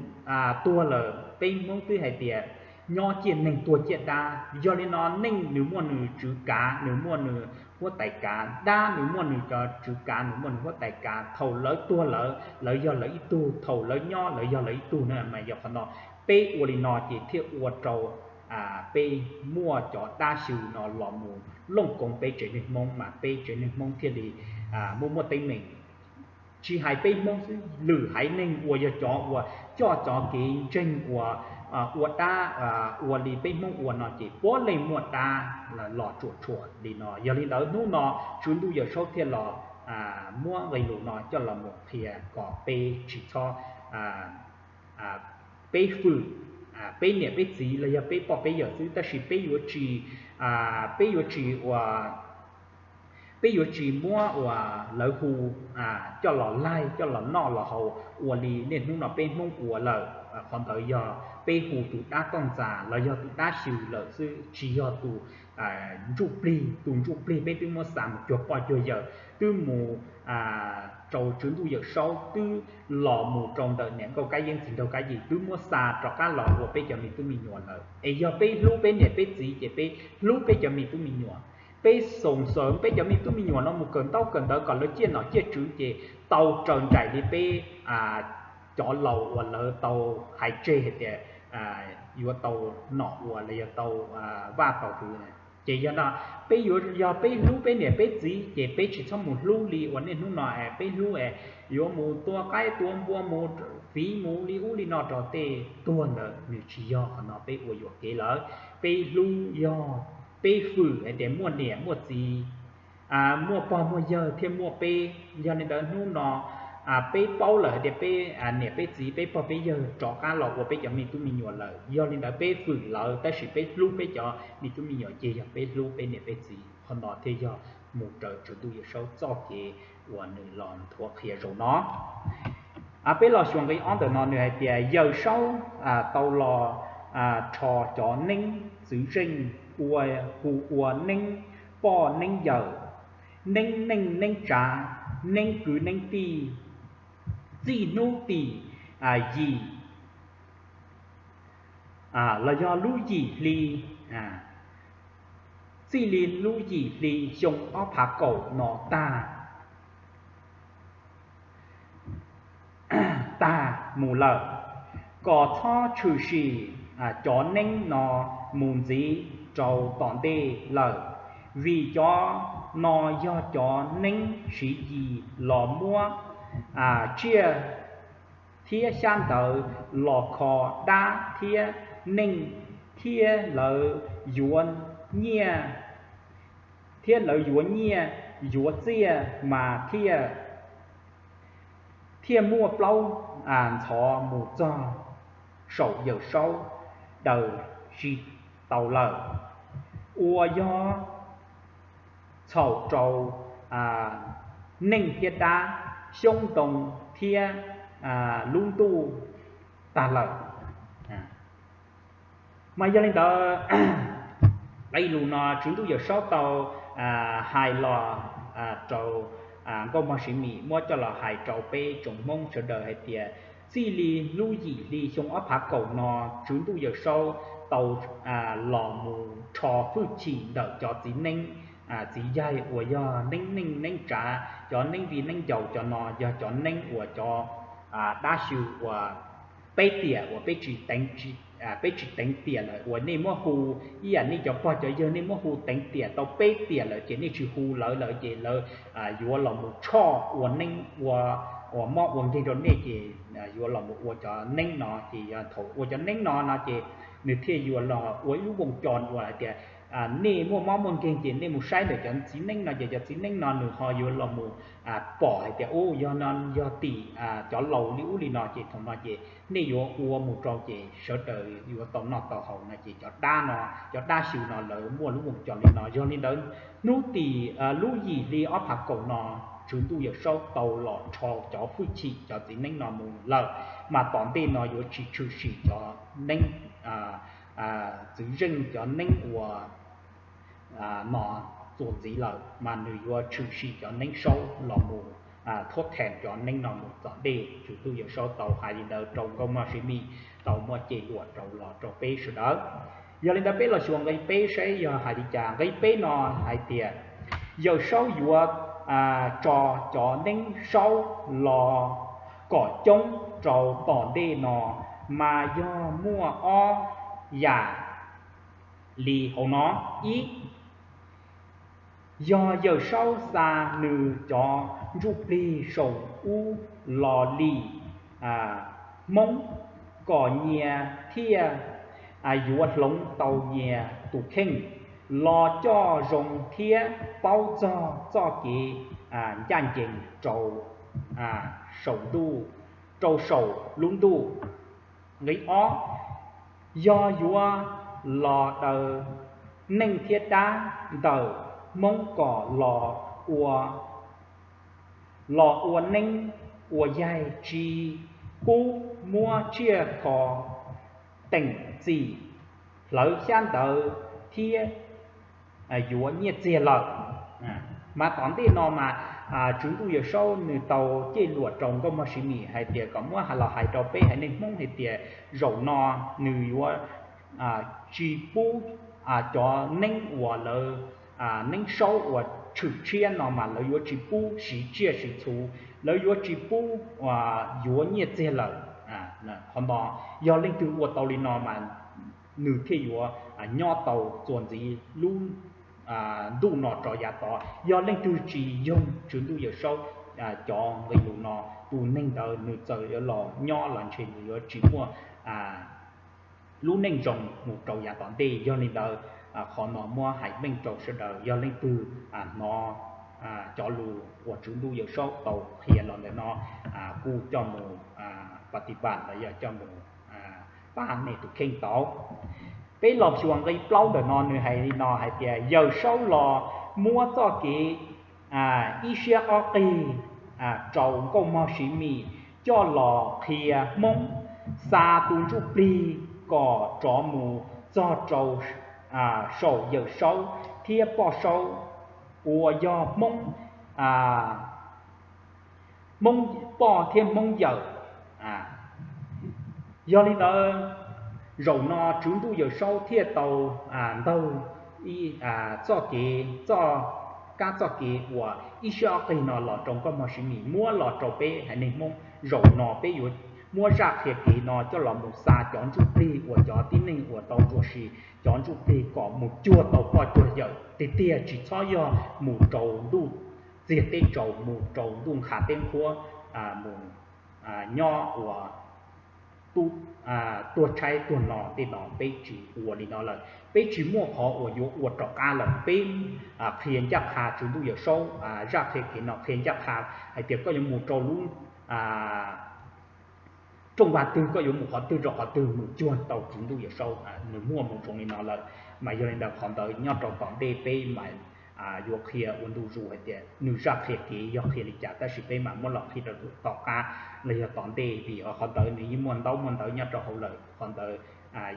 tuag lawm peb Hmoob twb hais tias nyob ciaj neeg tuag ciaj dab. Yog li no neeg nws muaj nws tswv kav, nws muaj nws huab tais kav, dab nws muaj nws cov tswv kav, nws muaj nws huab tais kav. Thaum lawv tuag lawm lawv yog lawv ib tug, thaum lawv nyob lawv yog lawv ib tug na. Mas yog qhov no peb ua li no ces thiaj ua rau peb muaj cov dab xyw no los mus looj koov peb tsev neeg Hmoob mas peb tsev neeg Hmoob thiaj li muaj muaj teeb meem. Tsis hais peb Hmoob xwb, lwm haiv neeg uas yog cov uas coj cov kev ntseeg uas ua dab ua li peb Hmoob ua no ces puav leej muaj dab los tsuam tshuam li no. Yog li ntawd hnub no Tswv Ntuj Yawm Saub thiaj los muab nqe lus no coj los mus qhia kom peb tsis txhob, peb fwm, peb niam peb txiv los yog peb poj peb yawm xwb, tab sis peb yuav tsis, peb yuav tsis ua, peb yuav tsis muab uas lawv hu coj los laig coj los noj los haus ua li niaj hnub no peb Hmoob ua lawm. Qhov ntawd yog peb hu tus dab toj ntxas los yog tus dab xyw lawm xwb, tsis yog tus ntsuj plig. Tus ntsuj plig peb twb muab xa mus cuag poj cuag yawm, twb mus rau Tswv Ntuj Yawm Saub, twb los mus rau ntawm niam nkauj kab yeeb txiv nraug kab yim, twb muab xa rov qab los ua peb cov me tub me nyuam lawm. Es yog peb hlub peb niam peb txiv ces peb hlub peb cov me tub me nyuam. Peb xoom xaws peb cov me tub me nyuam no mus kawm ntaub kawm ntawv kom lawv ciaj nom ciaj tswv ces tau raws nraim li peb cov laus uas lawv tau hais tseg hais tias yuav tau nom ua los yog tau vaj tau hwv. Ces yog no peb yuav, yog peb hlub peb niam peb txiv ces peb tsis txhob mus hlub li uas niaj hnub no es peb hlub es yuav mus tua qaib tua npua mus fiv mus li ub li no rau tej tuag ntawd, nws tsis yog qhov no peb ua yuam kev lawm. Peb hlub yog peb fwm hais tias muaj niam muaj txiv, muaj pog muaj yawg thiaj muaj peb. Yog li ntawd hnub no peb paub lawm hais tias peb niam peb txiv peb pog peb yawg rov qab los ua peb cov me tub me nyuam lawm, yog li ntawd peb fwm lawv tab sis peb hlub peb cov me tub me nyuam ces yog peb hlub peb niam peb txiv. Qhov no thiaj yog mus raws Tswv Ntuj Yawm Saub txoj kev uas nws los nthuav qhia zaum no. Peb los xyuas nqe ob ntawm no nws hais tias Yawm Saub tau los rho cov neeb txwv zeej ua, hu ua neeb poj neeb yawm, neeb neej neeb tsav, neeb kwv neeb tij, txij hnub tim yim los yog lub yim hli, txij li lub yim hli xyoo ob phav kaum no tag tag mus lawm, kom txhob tshwm sim cov neeb no mus ntxiv rau tom ntej lawm, vim cov no yog cov neeb siv yis los muab tsiaj thiab xyab ntawv los kho dab thiab neej, thiab lawv yuav nyiaj, thiab lawv yuav nyiaj yuav txiaj mas thiaj thiaj muaj plaub ntxhov mus txog saum Yawm Saub daws tsis tau lawm, uas yog txhaum rau neej thiab dab, xyoob ntoo thiab lub ntuj tag lawm. Mas yog li ntawd, nqe lus no Tswv Ntuj Yawm Saub tau hais los rau Nkauj Mog Siv Mim muab coj los hais rau peb tsoom Hmoob sawv daws hais tias txij li lub yim hli xyoo ob phav kaum no Tswv Ntuj Yawm Saub tau los mus rho hwj chim ntawm cov txiv neeb txiv yaig uas yog neeb neej neeb tsav, cov neeb viv neeb ncaus, cov no yog cov neeb uas cov dab xyw uas peb tiam uas peb tsis teev tiam lawm uas nej muab hu, ib yam nej cov pog cov yawg nej muab hu teev tiam tau peb tiam lawm ces nej tsis hu lawv lawm ces lawv yuav los mus tshoj ua neeb ua, uas mob ua nkeeg rau nej ces yuav los mus ua cov neeb no ces yog thaum ua cov neeb no no ces nws thiaj yuav los ua ib lub voos co uas hais tias nej muaj mob muaj nkeeg ces nej mus saib ntawm cov txiv neeb no ces cov txiv neeb no nws ho yuav los mus pom hais tias u yog no yog tim cov laus li ub li no ces thaum no ces nej yuav ua mus rau ces sawv daws yuav tau noj tau haus no ces cov dab no, cov dab xyw no lawv muaj lub voos co li no. Yog li ntawd hnub tim lub yim hli ob phav kaum no Tswv Ntuj Yawm Saub tau los rho cov hwj chim cov txiv neeb no mus lawm, mas tom ntej no yuav tsis tshwm sim cov neeb txwv zeej cov neeb uas no txuas ntxiv lawm mas nws yuav tshwm sim cov neeb saub los mus thuab thees cov neeb no mus tom ntej. Tswv Ntuj Yawm Saub tau hais li ntawd rau Nkauj Mog Siv Mim tau muaj ceg luam rau los rau peb sawv daws. Yog li ntawd peb los xyuas nqe peb saib yog hais li cas. Nqe peb no hais tias Yawm Saub yuav tso cov neeb saub los kom coob rau tom ntej no mas yog muaj ob yam li hauv no. Ib, yog Yawm Saub xa nws cov ntsuj plig saum ub los lim Hmoob kom nyias thiaj yuav hloov tau nyias tus kheej los coj zoo thiab paub txog txoj kev ncaj ncees rau saum ntuj, rau saum lub ntuj. Nqe ob, yog yuav los daws neej thiab dab ntawm Hmoob kom los ua los ua neeb ua yaig tsis pub muab tsiaj kho teem txim hlawv xyab ntawv thiab yuav nyiaj txiag lawm. Mas tom ntej no mas Tswv Ntuj Yawm Saub nws tau ceg luam rau Nkauj Mog Siv Mim hais tias kom muab los hais rau peb haiv neeg Hmoob hais tias zaum no nws yuav tsis pub cov neeb uas lawv neeb saub uas tshwm tshiab no mas lawv yuav tsis pub siv tsiaj siv txhu, lawv yuav tsis pub yuav nyiaj txiag lawm. Qhov no yog leej twg ua tau li no mas nws thiaj yuav nyob tau txuas ntxiv lub ntuj no rau yav tod. Yog leej twg tsis yoog Tswv Ntuj Yawm Saub cov nqe lus no, tus neeg ntawd nws txawm yuav los nyob los ntshe nws yuav tsis muaj lub neej zoo mus rau yav tom ntej. Yog li ntawd, qhov no muab hais meej rau sawv daws, yog leej twg hnov cov lus uas Tswv Ntuj Yawm Saub tau qhia los ntawm no kuj coj mus pa ti pam los yog coj mus pab nej tus kheej tau. Peb los xyuas nqe plaub ntawm no nws hais li no hais tias Yawm Saub los muab txoj kev ib siab ob qig rau nkauj mog Siv Mis coj los qhia Hmoob, xa tus ntsuj plig kom rov mus txog rau saum Yawm Saub thiab Poj Saub uas yog Hmoob, Hmoob poj thiab Hmoob yawm. Yog li ntawd, zaum no Tswv Ntuj Yawm Saub thiaj tau ntaug txoj kev, txoj kab txoj kev uas ib siab ob qig no los rau nkauj mog Siv Mis, muab los rau peb haiv neeg Hmoob. Zaum no peb yuav muab zaj qhia kev no coj los mus xa cov ntsuj plig uas cov tib neeg uas tau txuam sis cov ntsuj plig kom mus cuag tau poj cuag yawm tiag tiag, tsis txhob yog mus rau ntuj txiag teb tsaus, mus rau ntuj nqha teb nqhuab, mus nyob ua tuag tshaib tuag no tej no. Peb tsis ua li no lawm, peb tsis muaj qhov uas yuav ua rov qab lawm. Peb qhia ncaj qha Tswv Ntuj Yawm Saub zaj qhia kev no, qhia ncaj qha hais tias koj yuav mus rau lub rooj vag twg, koj yuav mus qhov twg rau qhov twg, mus cuag tau Tswv Ntuj Yawm Saub, nws muaj mus zoo li no lawm. Mas yog li ntawd qhov ntawd nyob rau tom ntej peb mas yuav qhia ua ntu zus hais tias nws zaj qhia kev yog qhia li cas, tab sis peb mam muab los qhia rau tom qab los yog tom ntej, vim qhov ntawd nws yeej muaj ntaub muaj ntawv nyob rau hauv lawm. Qhov ntawd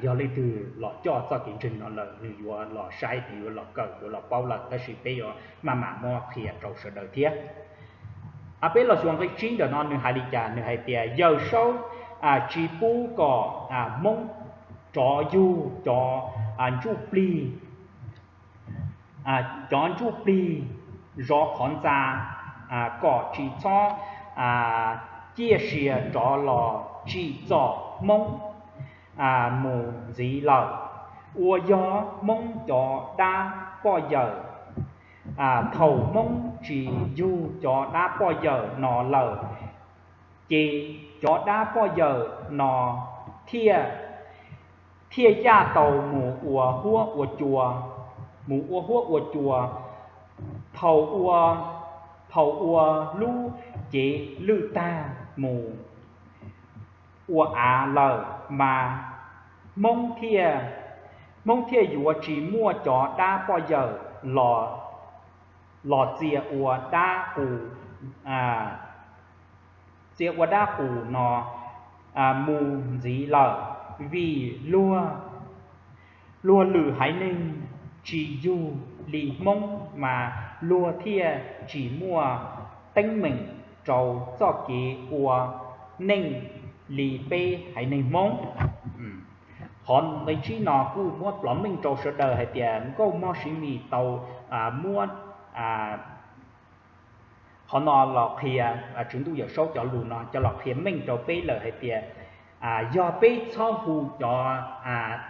yog leej twg los coj txoj kev ntseeg no lawm nws yuav los saib, nws yuav los kawm, yuav los paub lawm, tab sis peb yuav maj mam muab qhia rau sawv daws thiab. Peb los xyuas nqe tsib ntawm no nws hais li cas, nws hais tias Yawm Saub tsis pub kom Hmoob rov yug cov ntsuj plig, cov ntsuj plig zov qhov ntxa, kom tsis txhob ciaj sia rov los tsim txom Hmoob mus ntxiv lawm, uas yog Hmoob cov dab poj yawm. Thaum Hmoob tsis yug cov dab poj yawm no lawm, ces cov dab poj yawm no thiaj, thiaj yaj tau mus ua huab ua cua, mus ua huab ua cua. Thaum ua, thaum ua lub cev lwj tag mus ua av lawm mas Hmoob thiaj, Hmoob thiaj yuav tsis muaj cov dab poj yawm los, los txia ua dab qus, txia ua dab qus no mus ntxiv lawm, vim luag, luag lwm haiv neeg tsis yug li Hmoob mas luag thiaj tsis muaj teeb meem rau txoj kev ua neej li peb haiv neeg Hmoob. Qhov nqe tsib no kuj muab plov meej rau sawv daws hais tias nkauj mog Siv Mis tau muab qhov no los qhia, Tswv Ntuj Yawm Saub cov lus no coj los qhia meej rau peb lawm hais tias yog peb txhob hu cov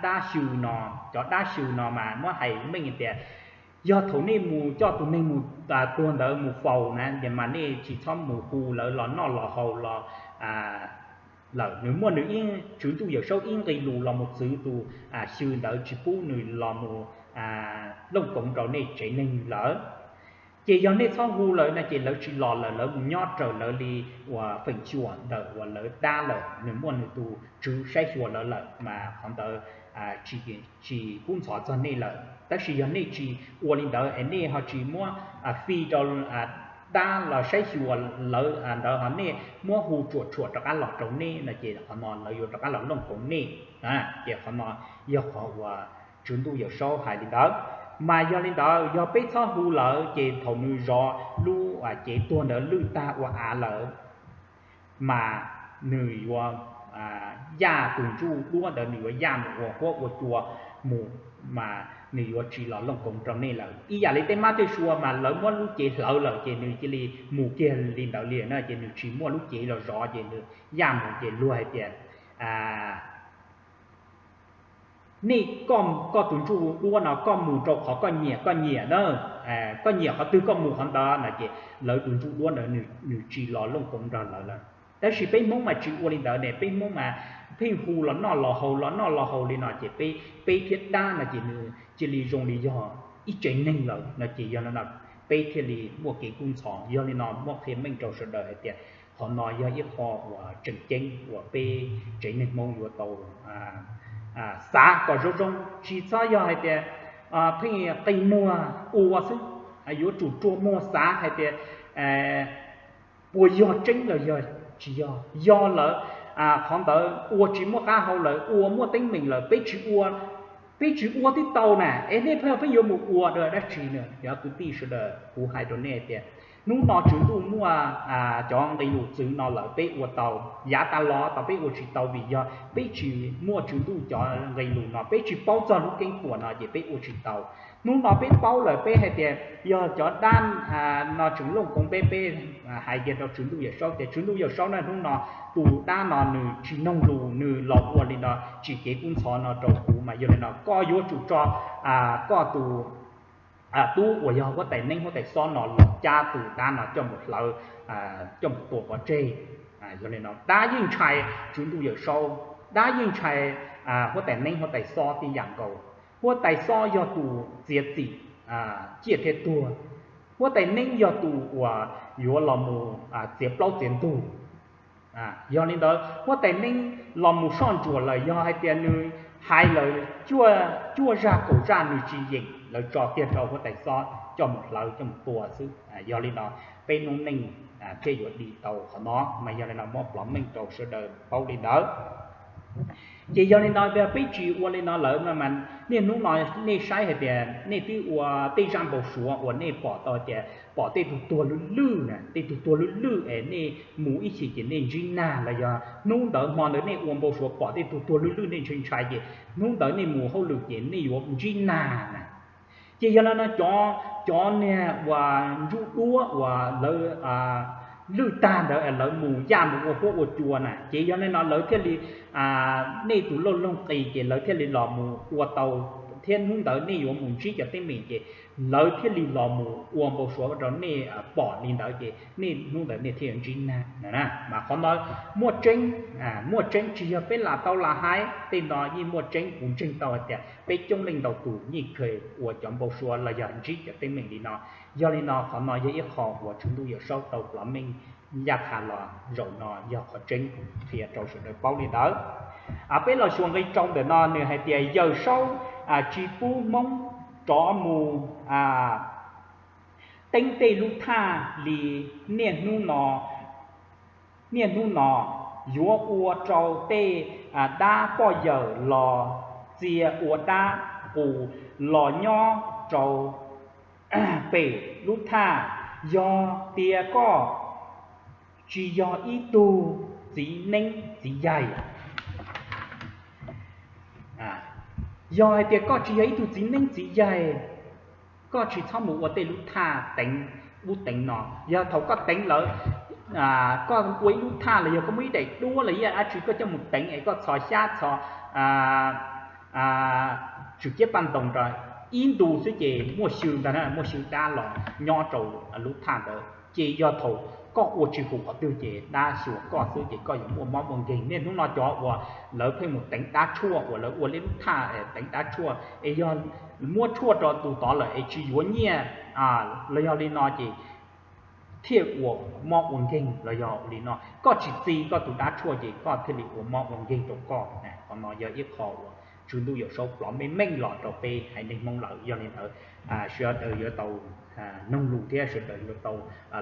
dab xyw no, cov dab xyw no mas muab hais meej tias yog thaum nej mus coj tus neeg mus tuag ntawd mus faus na, mas nej tsis txhob mus hu lawv los noj los haus los lawm. Nws muaj nws ib, Tswv Ntuj Yawm Saub ib nqe lus los mus txwv tus xyw ntawd tsis pub nws los mus looj koov rau nej tsev neeg lawm. Ces yog nej txhob hu lawv no ces lawv tsis los lawm, lawv mus nyob raws lawv li uas feem xyuam ntawm uas lawv dab lawm, nws muaj nws tus tswv saib xyuas lawv lawm mas qhov ntawd tsis kub ntxhov txog nej lawm. Tab sis yog nej tsis ua li ntawd es nej ho tsis muab fi rau dab los saib xyuas lawv ntawd ho nej muab hu tsuam tshuam rov qab los rau nej no ces qhov no lawv yuav rov qab los looj koov nej. Ces qhov no yog qhov uas Tswv Ntuj Yawm Saub hais li ntawd. Mas yog li ntawd yog peb txhob hu lawm ces thaum nws zov lub cev tuag ntawd lwj tag ua av lawm mas nws yuav yaj tus ntsuj duab ntawd, nws yuav yaj mus ua huab ua cua mus, mas nws yuav tsis los looj koov rau nej lawm. Ib yam li tej mab tej sua mas lawv muab lub cev hlawv lawm ces nws cia li mus kiag li ntawd li na, ces nws tsis muaj lub cev los zov ces nws yaj mus ces luag hais tias nej, koj tus ntsuj duab no koj mus rau qhov koj nyiam koj nyiam na, koj nyiam qhov twg koj mus qhov ntawd no ces lawv tus ntsuj duab ntawd nws tsis los looj koov nrog lawv lawm. Tab sis peb Hmoob mas tsis ua li ntawd ne, peb Hmoob mas pheej hu los noj los haus los noj los haus li no ces peb, peb thiab dab no ces nws cia li zoo li yog ib tsev neeg lawm no ces yog no peb thiaj li muaj kev kub ntxhov. Yog li no muab qhia meej rau sawv daws hais tias qhov no yog ib qho uas tseem ceeb uas peb tsev neeg Hmoob yuav tau xav kom zoo zoo, tsis txhob yog hais tias pheej qi muag ua xwb. yuav tsum rua muag xav hais tias puas yog tseeb los yog tsis yog. Yog lawm qhov ntawd ua tsis muaj qab hau lawm, ua muaj teeb meem lawm, peb tsis ua, peb tsis ua twb tau na, es nej pheej peb yuav mus ua dab tsi na? Cov kwv tij sawv daws, kuv hais rau nej tias hnub no Tswv Ntuj muaj cov nqe lus txwv no lawm peb ua tau. Yav tas los tas peb ua tsis tau vim yog peb tsis muaj Tswv Ntuj cov nqe lus no, peb tsis paub txog lub keeb puas no ces peb ua tsis tau. Hnub no peb paub lawm peb hais tias yog cov dab no tseem looj koov peb, peb hais kiag rau Tswv Ntuj Yawm Saub tias Tswv Ntuj Yawm Saub na, hnub no tus dab no nws tsis noog lus, nws los ua li no tsim kev kub ntxhov no rau kuv, mas yog li no koj yuav tsum tso koj tus tub uas yog huab tais neeb huab tais xob no los cab tus dab no coj mus hlawv, coj mus tua pov tseg. Yog li no dab yeej ntshai Tswv Ntuj Yawm Saub, dab yeej ntshai huab tais neeb huab tais xob tib yam nkaus. Huab tais xob yog tus txiav txim ciaj thiab tuag, huab tais neeb yog tus uas yuav los mus txiav plaub txiav ntug. Yog li ntawd huab tais neeb los mus soj ntsuam lawm, yog hais tias nws hais lawm cuaj zaj kaum zaj nws tsis yeem, lawv tso kiag rau huab tais xob coj mus hlawv coj mus tua xwb. Yog li no peb noob neej thiaj yuav dim tau qhov no, mas yog li no muab plov meej rau sawv daws paub li ntawd. Ces yog li no peb tsis ua li no lawm no mas niaj hnub no nej saib hais tias nej twb ua tej zaj npau suav uas nej pom tau tias pom tej tug tuag lwj lwj na, tej tug tuag lwj lwj es nej mus ib chim ces nej ntsib nag, los yog hnub ntawd hmo ntawd nej ua npau suav pom tej tug tuag lwj lwj nej ntshai ntshai ces hnub ntawd nej mus hauj lwm ces nej yuav ntsib nag na. Ces yog li no cov, cov niag uas ntsuj duab uas lawv lwj tag ntawd lawv mus yaj mus ua huab ua cua na, ces yog li no lawv thiaj li, nej tus lauj loog qis ces lawv thiaj li los mus ua tau, thiab hnub ntawd nej yuav mus ntsib cov teeb meem ces lawv thiaj li los mus ua npau suav rau nej pom li ntawd ces nej hnub ntawd nej thiaj yuav ntsib nag na. Mas qhov no muaj tseeb, muaj tseeb, tsis yog peb lam tau lam hais, tej no yeej muaj tseeb, kuv ntseeg tau hais tias peb coob leej ntau tus yeej kheev ua cov npau suav los yog ntsib cov teeb meem li no. Yog li no qhov no yog ib qho uas Tswv Ntuj Yawm Saub tau plov meej ncaj qha los zaum no yog qhov tseeb, qhia rau sawv daws paub li ntawd. Peb los xyuas nqe rau ntawm no nws hais tias Yawm Saub tsis pub Hmoob rov mus teeb tej lub thaj li niaj hnub no, niaj hnub no yuav ua rau tej dab poj yawm los txia ua dab qus los nyob rau pem lub thaj. Yog tias koj tsis yog ib tug txiv neeb txiv yaig, yog hais tias koj tsis yog ib tug txiv neeb txiv yaig, koj tsis txhob mus ua tej lub thaj teev ub teev no. Yog thaum koj teev lawm, koj ua ib lub thaj los yog koj muaj ib daim duab los yog dab tsi koj coj mus teev es koj txhos xyab txhos tswm ciab paj ntoos rau ib ntus xwb ces muaj xyw ntag na, muaj xyw dab los nyob rau lub thaj ntawd. Ces yog thaum koj ua tsis haum qhov twg ces dab xyuas koj xwb ces koj yuav muaj mob muaj nkeeg. Niaj hnub no cov uas lawv pheej mus teev dab tshuaj uas lawv ua lub thaj teev dab tshuaj es yog muab tshuaj rau tus tod lawm es tsis yuav nyiaj los yog li no ces thiaj ua mob ua nkeeg los yog li no. Koj tsis txi koj tus dab tshuaj ces koj thiaj li ua mob ua nkeeg rau koj. Qhov no yog ib qho uas Tswv Ntuj Yawm Saub plov meej meej los rau peb haiv neeg Hmoob lawm. Yog li ntawd sawv daws yuav tau noog lus thiab sawv daws yuav tau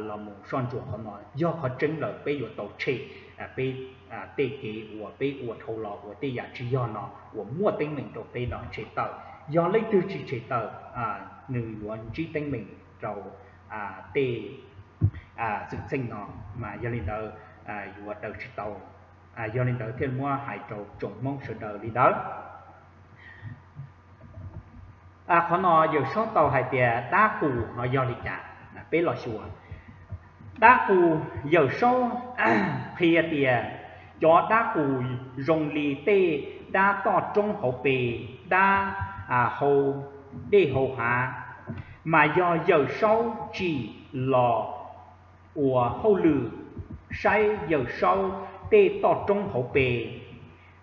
los mus soj ntsuam qhov no. Yog qhov tseeb lawm peb yuav tau tshem peb tej kev uas peb ua dhau los uas tej yam tsis yog no uas muaj teeb meem rau peb no tshem tawm. Yog leej twg tsis tshem tawm, nws yuav ntsib teeb meem rau tej xwm txheej no, mas yog li ntawd yuav daws tsis tau. Yog li ntawd thiaj muab hais rau tsoom Hmoob sawv daws li ntawd. Qhov no Yawm Saub tau hais tias dab qus no yog li cas, peb los xyuas. Dab qus, Yawm Saub qhia tias cov dab qus zoo li tej dab toj roob hauv pes, dab hau dej hau hav, mas yog Yawm Saub tsim los ua hauj lwm saib Yawm Saub tej toj roob hauv pes,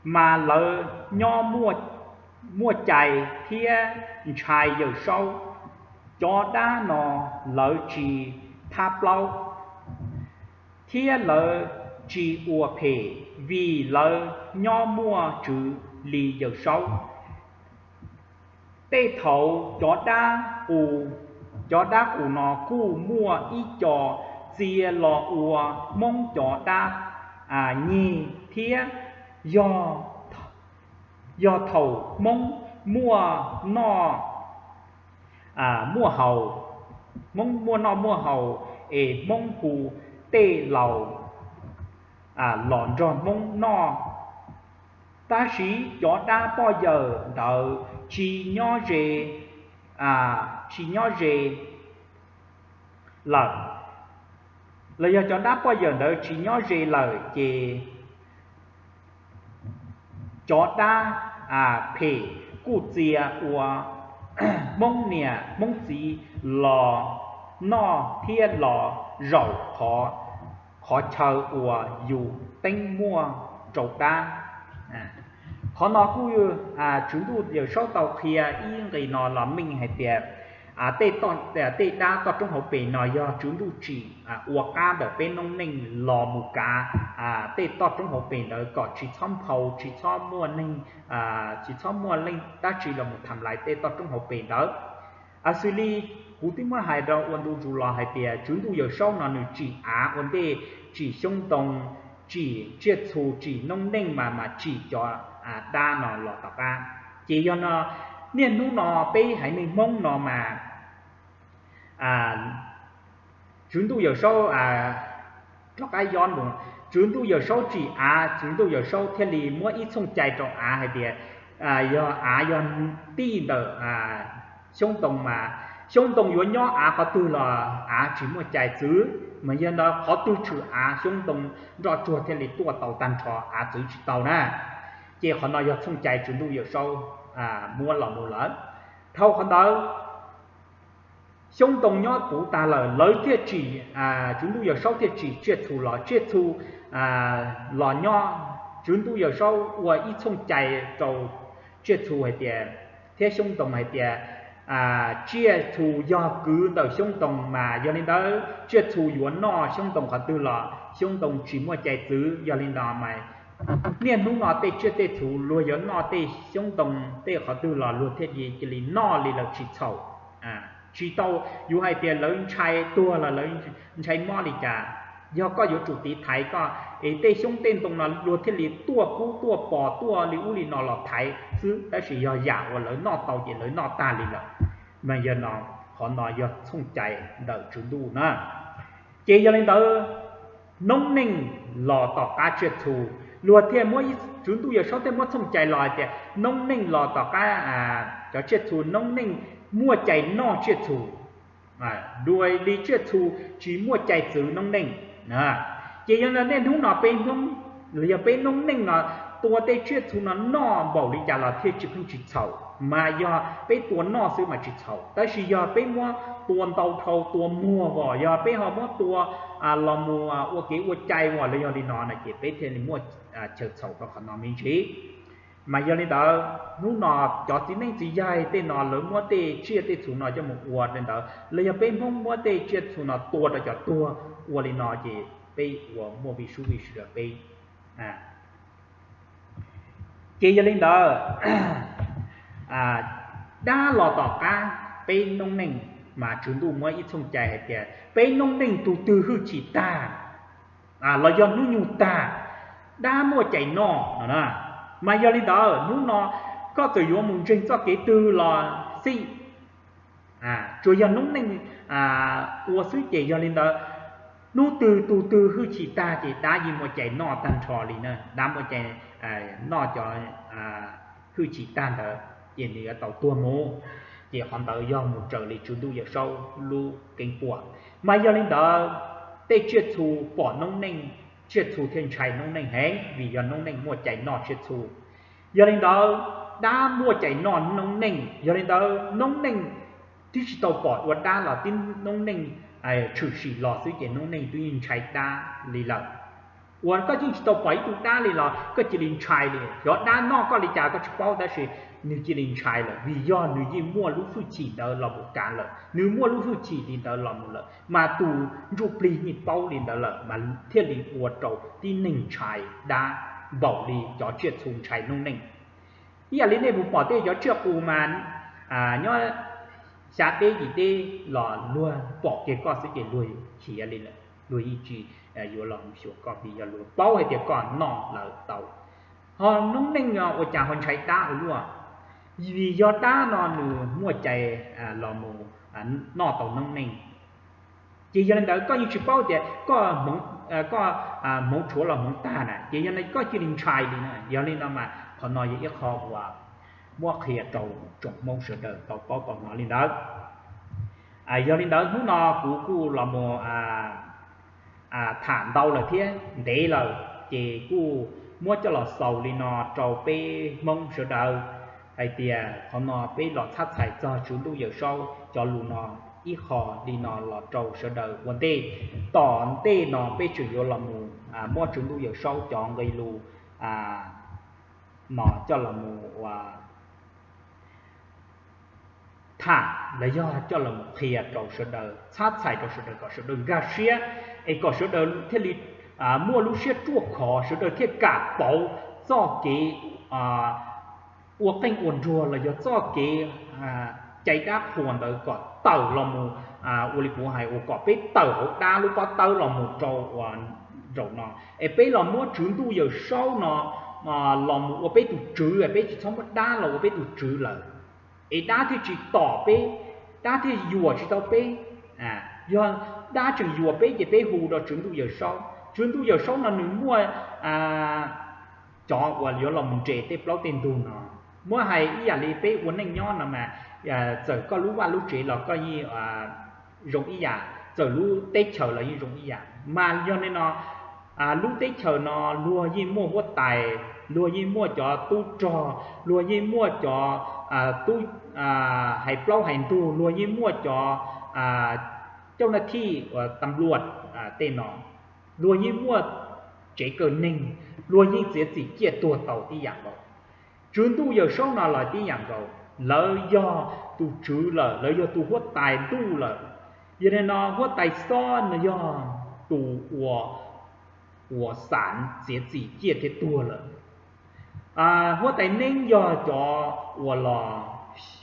mas lawv nyob muaj cai thiab ntshai Yawm Saub. Cov dab no lawv tsis thab plaub, thiab lawv tsis ua phem vim lawv nyob muaj tswv li Yawm Saub. Tej thaum cov dab qus Cov dab qus no kuj muaj ib co txia los ua Hmoob cov dab nyeg thiab, yog yog thaum Hmoob muaj noj muaj haus, Hmoob muaj noj muaj haus es Hmoob hu tej laus los nrog Hmoob noj. Tab sis cov dab poj yawm ntawd tsis nyob ze, tsis nyob ze lawm, los yog cov dab poj yawm ntawd tsis nyob ze lawm ces cov dab phem kuj txia ua Hmoob niam Hmoob txiv los noj thiab los zaum qhov chaw uas yus teeb muaj rau dab. Qhov no kuj Tswv Ntuj Yawm Saub tau qhia ib nqe no los meej hais tias tej dab toj roob hauv pes no yog Tswv Ntuj tsim ua qab ntawm peb noob neej los mus kav tej toj roob hauv pes ntawd kom tsis txhob nphau, tsis txhob muaj neeg, tsis txhob muaj leej dab tsi los mus tham lais tej toj roob hauv pes ntawd. Xws li kuv twb muab hais rau ua ntu zus los hais tias Tswv Ntuj Yawm Saub no nws tsim av ua ntej, tsim xyoob ntoo, tsim tsiaj txhu, tsim noob neej mas mas tsim cov dab no los tom qab. Ces yog no niaj hnub no peb haiv neeg Hmoob no mas Tswv Ntuj Yawm Saub, rov qab yob ntu, Tswv Ntuj Yawm Saub tsim av, Tswv Ntuj Yawm Saub thiaj li muab ib txhooj cai rau av hais tias yog av yog tij ntawm xyoob ntoo mas xyoob ntoo yuav nyob av qhov twg los av tsis muaj cai txwv, mas yog no qhov twg tshwm av xyoob ntoo nroj tsuag thiaj li tuaj tau tag nrho, av txwv tsis tau na. Ces qhov no yog txhooj cai Tswv Ntuj Yawm Saub muab los mus lawm. Dhau qhov ntawd xyoob ntoo nyob puv tag lawm, lawv thiaj tsim, Tswv Ntuj Yawm Saub thiaj tsim tsiaj txhu los, tsiaj txhu los nyob, Tswv Ntuj Yawm Saub ua ib txhooj cai rau tsiaj txhu hais tias, thiab xyoob ntoo hais tias tsiaj txhu yog kwv ntawm xyoob ntoo mas yog li ntawd tsiaj txhu yuav noj xyoob ntoo qhov twg los xyoob ntoo tsis muaj cai txwv. Yog li no mas niaj hnub no tej tsiaj tej txhu luag yuav noj tej xyoob ntoo tej qhov twg los luag thiaj li cia li noj li lawm tsis txhaum. Tsis tau yuav hais tias lawv ntshai tuag los lawv ntshai mob li cas. Yog koj yuav tsum tiv thaiv koj es tej xyoob tej ntoo no luag thiaj li tuaj kub tuaj pos tuaj li ub li no los thaiv xwb, tab sis yog yam uas lawv noj tau ces lawv noj tag li lawm. Mas yog no, qhov no yog txhooj cai ntawm Tswv Ntuj na. Ces yog li ntawd noob neej los tom qab tsiaj txhu, luag thiaj muab, Tswv Ntuj Yawm Saub thiaj muab txhooj cai los hais tias noob neej los tom qab cov tsiaj txhu, noob neej muaj cai noj tsiaj txhu, dua li tsiaj txhu tsis muaj cai txwv noob neej. Ces yog li niaj hnub no peb Hmoob los yog peb noob neej no tua tej tsiaj txhu no noj npaum li cas los thiaj tsis pheej tsis txhaum, mas yog peb tua noj xwb mas tsis txhaum, tab sis yog peb muab tua ntau dhau tua muag vos, yog peb ho muab tua los mus ua kev ua cai vos los yog li no no ces peb thiaj li muaj chaw txhaum rau qhov no me ntsis. Mas yog li ntawd hnub no cov txiv neej txiv yaig tej no lawv muab tej tsiaj tej txhu no coj mus ua li ntawd los yog peb Hmoob muab tej tsiaj txhu no tua rau cov tuag ua li no ces peb ua muaj vij sub vij sw rau peb. Ces yog li ntawd dab los tom qab peb noob neej, mas Tswv Ntuj muab ib txhooj cai hais tias peb noob neej tus twg hwj chim tag los yog hnub nyoog tag, dab muaj cai noj no na. Mas yog li ntawd hnub no koj txawm yuav mus ntseeg txoj kev twg los xij, tsuas yog noob neej ua xwb ces yog li ntawd hnub twg tus twg hwj chim tag ces dab yeej muaj cai noj tag nrho li na, dab muaj cai noj cov hwj chim tag ntawd ces nws yuav tau tuag mus. Ces qhov ntawd yog mus raws li Tswv Ntuj Yawm Saub lub keeb puam. Mas yog li ntawd tej tsiaj txhu pom noob neej, tsiaj txhu thiaj ntshai noob neej heev vim yog noob neej muaj cai noj tsiaj txhu. Yog li ntawd dab muaj cai noj noob neej, yog li ntawd noob neej twb tsis tau pom ua dab los tib noob neej tshwm sim los xwb ces noob neej twb yeej ntshai dab li lawm. Uas koj yeej tsis tau pom ib tug dab li los koj cia li ntshai li, xyov dab noj koj li cas koj tsis paub tab sis nws cia li ntshai lawm vim yog nws yeej muaj lub hwj chim ntawd los mus kav lawm, nws muaj lub hwj chim li ntawd los mus lawm mas tus ntsuj plig yeej paub li ntawd lawm mas thiaj li ua rau tib neeg ntshai dab npaum li cov tsiaj txhu ntshai noob neej. Ib yam li nej puas pom tej cov tsiaj qus mas nyob xya deb yim deb los luag pom kiag koj xwb ces luag khiav li lawm, luag yeej tsis yuav los mus xyuas koj vim yog luag paub hais tias koj noj lawm tau. Ho noob neej no ua cas ho ntshai dab ua luaj? Vim yog dab no nws muaj cai los mus noj tau noob neej. Ces yog li ntawd koj yeej tsis paub tias koj hmoov tshuav los hmoov tag na, ces yog li koj cia li ntshai li na. Yog li no mas qhov no yog ib qho uas muab qhia rau tsoom Hmoob sawv daws tau paub tau hnov li ntawd. Yog li ntawd hnub no kuv kuj los mus tham ntau lawm thiab ntev lawm, ces kuj muab coj los xaus li no rau peb Hmoob sawv daws hais tias qhov no peb los txhab txhais txog Tswv Ntuj Yawm Saub cov lus no ib qho li no los rau sawv daws ua ntej. Tom ntej no peb tseem yuav los mus muab Tswv Ntuj Yawm Saub cov nqe lus no coj los mus ua tham los yog coj los mus qhia rau sawv daws, txhab txhais rau sawv daws kom sawv daws nkag siab, es kom sawv daws thiaj li muaj lub siab ruaj khov, sawv daws thiaj kam pauv txoj kev ua qeej ua nruag los yog txoj kev cais dab qhuas ntawd kom tawm los mus, ua li kuv hais uas kom peb tawm hauv dab lub pob tawb los mus rau ua zaum no, es peb los muab Tswv Ntuj Yawm Saub no los mus ua peb tus tswv, peb tsis txhob muab dab los ua peb tus tswv lawm, es dab thiaj tsis tom peb, dab thiaj yuam tsis tau peb. Yog dab tseem yuam peb ces peb hu rau Tswv Ntuj Yawm Saub. Tswv Ntuj Yawm Saub no nws muaj cov uas yuav los mus nres tej plaub tej ntug no. Muab hais ib yam li peb ua neej nyob no mas, txawm koj lub vaj lub tsev los koj yeej zoo ib yam, txawm lub teb chaws los yeej zoo ib yam, mas yog li no lub teb chaws no luag yeej muaj huab tais, luag yeej muaj cov tub rog, luag yeej muaj cov tub hais plaub hais ntug, luag yeej muaj cov cauj na thij uas tam luaj tej no, luag yeej muaj tsev kaw neeg, luag yeej txiav txim ciaj tuag tau tib yam nkaus. Tswv Ntuj Yawm Saub no los tib yam nkaus, lawv yog tus tswv lawm, lawv yog tus huab tais ntuj lawm. Yog li no huab tais xob no yog tus uas, uas xam txiav txim ciaj thiab tuag lawm. Huab tais neeb yog cov uas los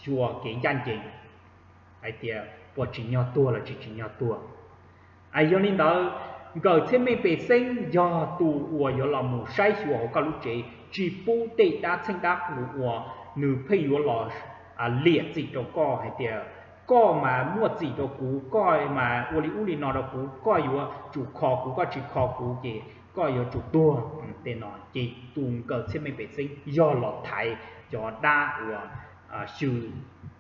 xyuas kev ncaj ncees hais tias puas tsim nyog tuag los tsis tsim nyog tuag. Yog li ntawd, nkawm txhiaj meej pej xeeb yog tus uas yuav los mus saib xyuas hauv koj lub tsev, tsis pub tej dab txheej dab qus uas nws pheej yuav los liam txim rau koj hais tias koj mas muaj txim rau kuv, koj mas ua li ub li no rau kuv, koj yuav tsum kho kuv, koj tsis kho kuv ces koj yuav tsum tuag. Tej no ces tus nkawm txhiaj meej pej xeeb yog los thaiv cov dab uas xyw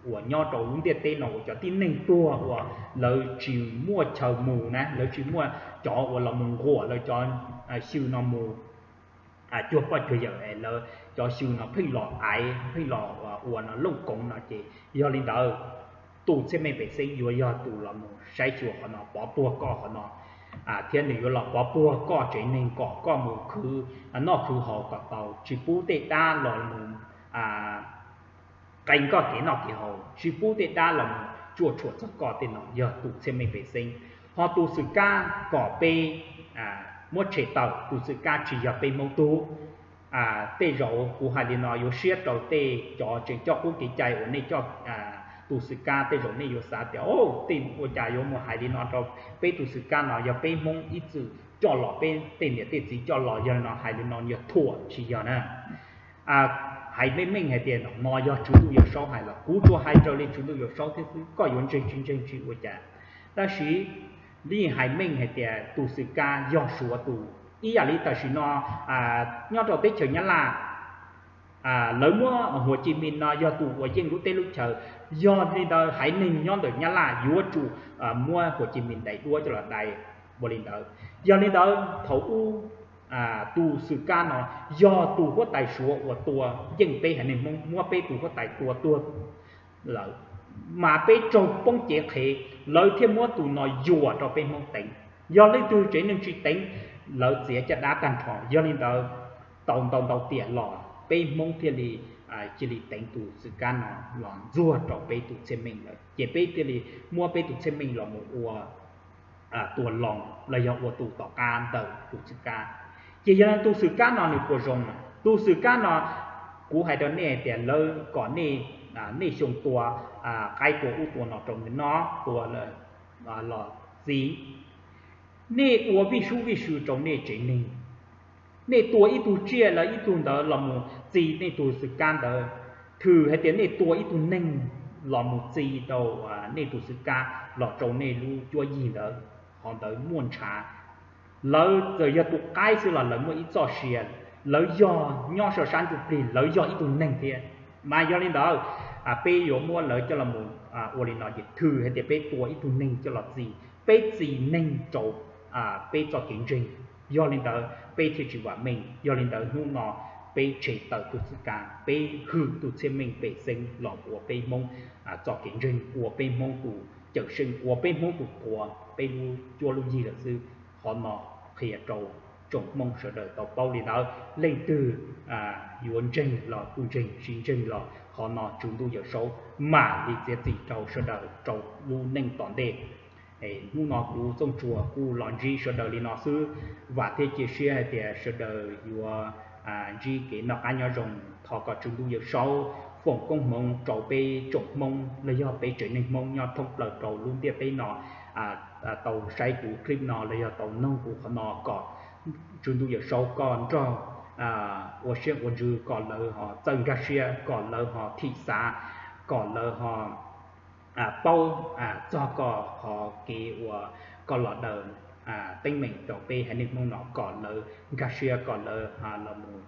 uas nyob rau lub ntiaj teb no uas cov tib neeg tuag uas lawv tsis muaj chaw mus na, lawv tsis muaj cov uas los mus nquam lawv cov xyw no mus cuag poj cuag yawm es lawv cov xyw no pheej los aiv pheej los ua no looj koov no ces yog li ntawd tus txhiaj meej pej xeeb yuav yog tus los mus saib xyuas qhov no, pov puag koj qhov no, thiab nws yuav los pov puag koj tsev neeg kom koj mus khwv noj khwv haus kom tau, tsis pub tej dab los mus qee koj kev noj kev haus, tsis pub tej dab los mus tsuaj tshuam txog koj. Tej no yog tus txhiaj meej pej xeeb. Ho tus xwm kab kom peb muab tshem tawm, tus xwm kab tsis yog peb Hmoob tug. Tej zaum kuv hais li no yuav siab rau tej cov tseem coj qub kev cai uas nej coj tus xwm kab, tej zaum nej yuav xav tias, o, tej ua cas yuav mus hais li no rau peb tus xwm kab no, yog peb Hmoob ib txwm coj los, peb tej niam tej txiv coj los, yog li no hais li no yog thuam, tsis yog na. Hais meej meej hais tias no yog Tswv Ntuj Yawm Saub hais los kuv tsuas hais raws li Tswv Ntuj Yawm Saub thiab xwb, koj yuav ntseeg tsis ntseeg tsis ua cas. Tab sis li hais meej hais tias tus xwm kab yog Suav tus, ib yam li tam sim no nyob rau teb chaws Nyab Laj, lawv muab Huas Ci Mis no yog tus uas yeej lub teb lub chaws, yog li ntawd haiv neeg nyob ntawm Nyab Laj yuav tsum muab Huas Ci Mis daim duab coj los dai ua li ntawd. Yog li ntawd thaum ub tus xwm kab no yog tus huab tais Suav uas tua yeej peb haiv neeg Hmoob, muab peb tus huab tais tua tuag lawm, mas peb raug poob cev qhev, lawv thiaj muab tus no yuam rau peb Hmoob teev. Yog leej twg tsev neeg tsis teev, lawv txiav caj dab tag nrho. Yog li ntawd tau ntau ntau tiam los peb Hmoob thiaj li cia li teev tus xwm kab no los ntxuag rau peb tus txhiaj meej lawm, ces peb thiaj li muab peb tus txhiaj meej los mus ua tua loos los yog ua tus tom qab ntawm tus xwm kab. Ces yog li tus xwm kab no nws puas zoo? Tus xwm kab no kuv hais rau nej tias lawv kom nej nej xyoo tua qaib tua ub tua no rau nws noj tua los txi. Nej ua vij sub vij sw rau nej tsev neeg. Nej tua ib tug tsiaj los ib tug ntawd los mus txi nej tus xwm kab ntawd, thwm hais tias nej tua ib tug neeg los mus txi rau nej tus xwm kab los rau nej lub cuab yig ntawd, qhov ntawd muaj ntshav. Lawv txawm yog tus qaib xwb los lawv muaj ib txoj sia, lawv yog nyob saum sab ntsuj plig, lawv yog ib tug neeg thiab. Mas yog li ntawd, peb yuav muab lawv coj los mus ua li no ces thwm hais tias peb tua ib tug neeg coj los txi, peb txi neeg rau peb txoj kev ntseeg. Yog li ntawd peb thiaj tsis vam meej. Yog li ntawd hnub no peb tshem tawm tus xwm kab, peb hwm tus txhiaj meej pej xeem los ua peb Hmoob txoj kev ntseeg, ua peb Hmoob tus cawm seej, ua peb Hmoob tus quas peb lub cuab lub yig lawm xwb. Qhov no qhia rau tsoom Hmoob sawv daws tau paub li ntawd. Leej twg yuav ntseeg los kuj ntseeg, tsis ntseeg los qhov no Tswv Ntuj Yawm Saub mam li txiav txim rau sawv daws rau lub neej tom ntej. Hnub no kuv Txooj Tsuas kuj los ntsib sawv daws li no xwb. Vam thiab cia siab hais tias sawv daws yuav ntsib kev noj qab nyob zoo. Thov kom Tswv Ntuj Yawm Saub foom koob hmoov rau peb tsoom Hmoob los yog peb tsev neeg Hmoob nyob thoob plaws rau lub ntiaj teb no, tau saib kuv clip no los yog tau noog kuv qhov no kom Tswv Ntuj Yawm Saub koj nrog ua siab ua ntsws kom lawv ho txawj nkag siab, kom lawv ho thim xav, kom lawv ho paub txog koj qhov kev uas koj los daws teeb meem rau peb haiv neeg Hmoob no, kom lawv nkag siab, kom lawv los mus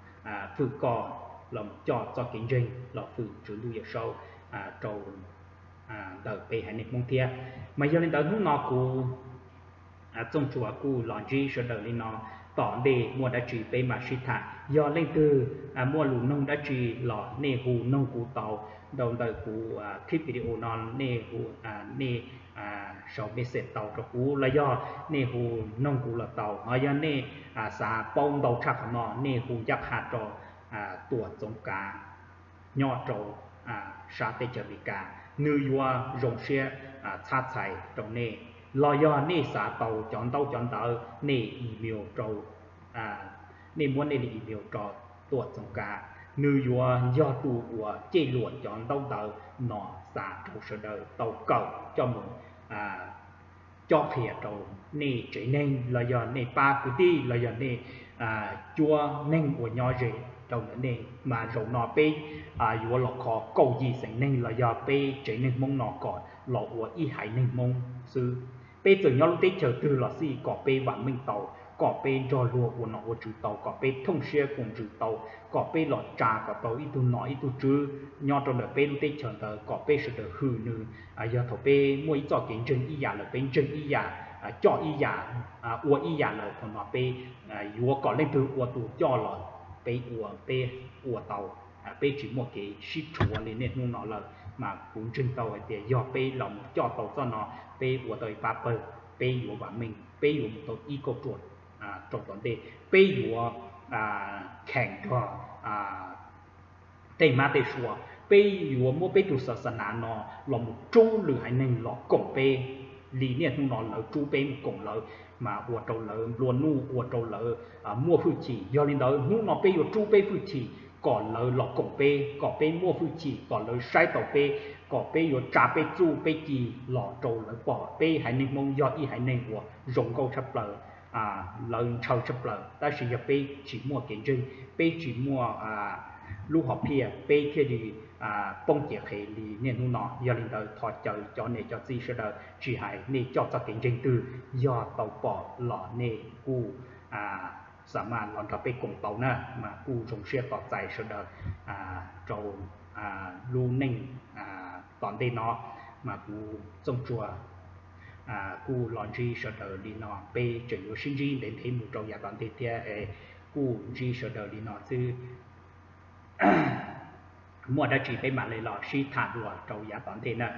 hwm koj, los mus coj txoj kev ntseeg los hwm Tswv Ntuj Yawm Saub rau ntawm peb haiv neeg Hmoob thiab. Mas yog li ntawd hnub no kuv Txooj Tsuas kuj los ntsib sawv daws li no, tom ntej muaj dab tsi peb mam sib tham. Yog leej twg muaj lus noog dab tsi los nej hu noog kuv tau rau ntawm kuv clip video no, nej hu, nej sau message tau rau kuv los yog nej hu noog kuv los tau. Ho yog nej xav paub ntau tshaj qhov no nej hu ncaj qha rau Tuam Txoov Kav nyob rau sab teb chaws Amelikas, nws yuav zoo siab txhab txhais rau nej. Los yog nej xav tau cov ntaub cov ntawv, nej email rau, nej muab nej li email rau Tuam Txoov Kav, nws yuav yog tus uas coj luam cov ntaub ntawv no xa rau sawv daws tau kawm coj mus cob qhia rau nej tsev neeg los yog nej pab kwv tij los yog nej cuab neeg uas nyob ze rau ntawm nej. Mas zaum no peb yuav los kho kaum yim xeem neeg los yog peb tsev neeg Hmoob no kom los ua ib haiv neeg Hmoob xwb. Peb txawm nyob lub teb chaws twg los xij kom peb vam meej tau, kom peb nrog luag ua nom ua tswv tau, kom peb thooj siab koom ntsws tau, kom peb los tsa kom tau ib tug nom ib tug tswv nyob rau ntawm peb lub teb chaws ntawd, kom peb sawv daws hwm nws. Yog thaum peb muaj ib txoj kev ntseeg ib yam lawm, peb ntseeg ib yam, coj ib yam, ua ib yam lawm, thaum no peb yuav kom leej twg ua tus coj los peb ua, peb ua tau. Peb tsis muaj kev sib tshuav li niaj hnub no lawm. Mas kuv ntseeg tau hais tias yog peb los mus coj tau txoj no, peb ua tau ib pab pawg, peb yuav vam meej, peb yuav mus tau ib kauj ruam rau tom ntej, peb yuav kheem nrog tej hmab tej sua, peb yuav muab peb tus xav xas nas no los mus rub lwm haiv neeg los koom peb li niaj hnub no lawv rub peb mus koom lawv, mas ua rau lawv nplua nuj, ua rau lawv muaj hwj chim. Yog li ntawd hnub no peb yuav rub peb hwj chim kom lawv los koom peb, kom peb muaj hwj chim, kom lawv saib tau peb, kom peb yuav tsa peb txuj peb ci los rau lawv pom peb haiv neeg Hmoob yog ib haiv neeg uas zoo nkauj tshaj plaws, lawv ntshaw tshaj plaws. Tab sis yog peb tsis muaj kev ntseeg, peb tsis muaj lub hom phiaj, peb thiaj li poob cev qhev li niaj hnub no. Yog li ntawd thov caw cov niam cov txiv sawv daws, tsis hais nej coj txoj kev ntseeg twg, yog tau pom los nej kuj xa mas los nrog peb koom tau na. Mas kuj zoo siab tos txais sawv daws rau lub neej tom ntej no. Mas kuv Txooj Tsuas kuj los ntsib sawv daws li no, peb tseem yuav sib ntsib ntev ntev mus rau yav tom ntej thiab. Kuj ntsib sawv daws li no xwb, muaj dab tsi peb mam li los sib tham dua rau yav tom ntej na.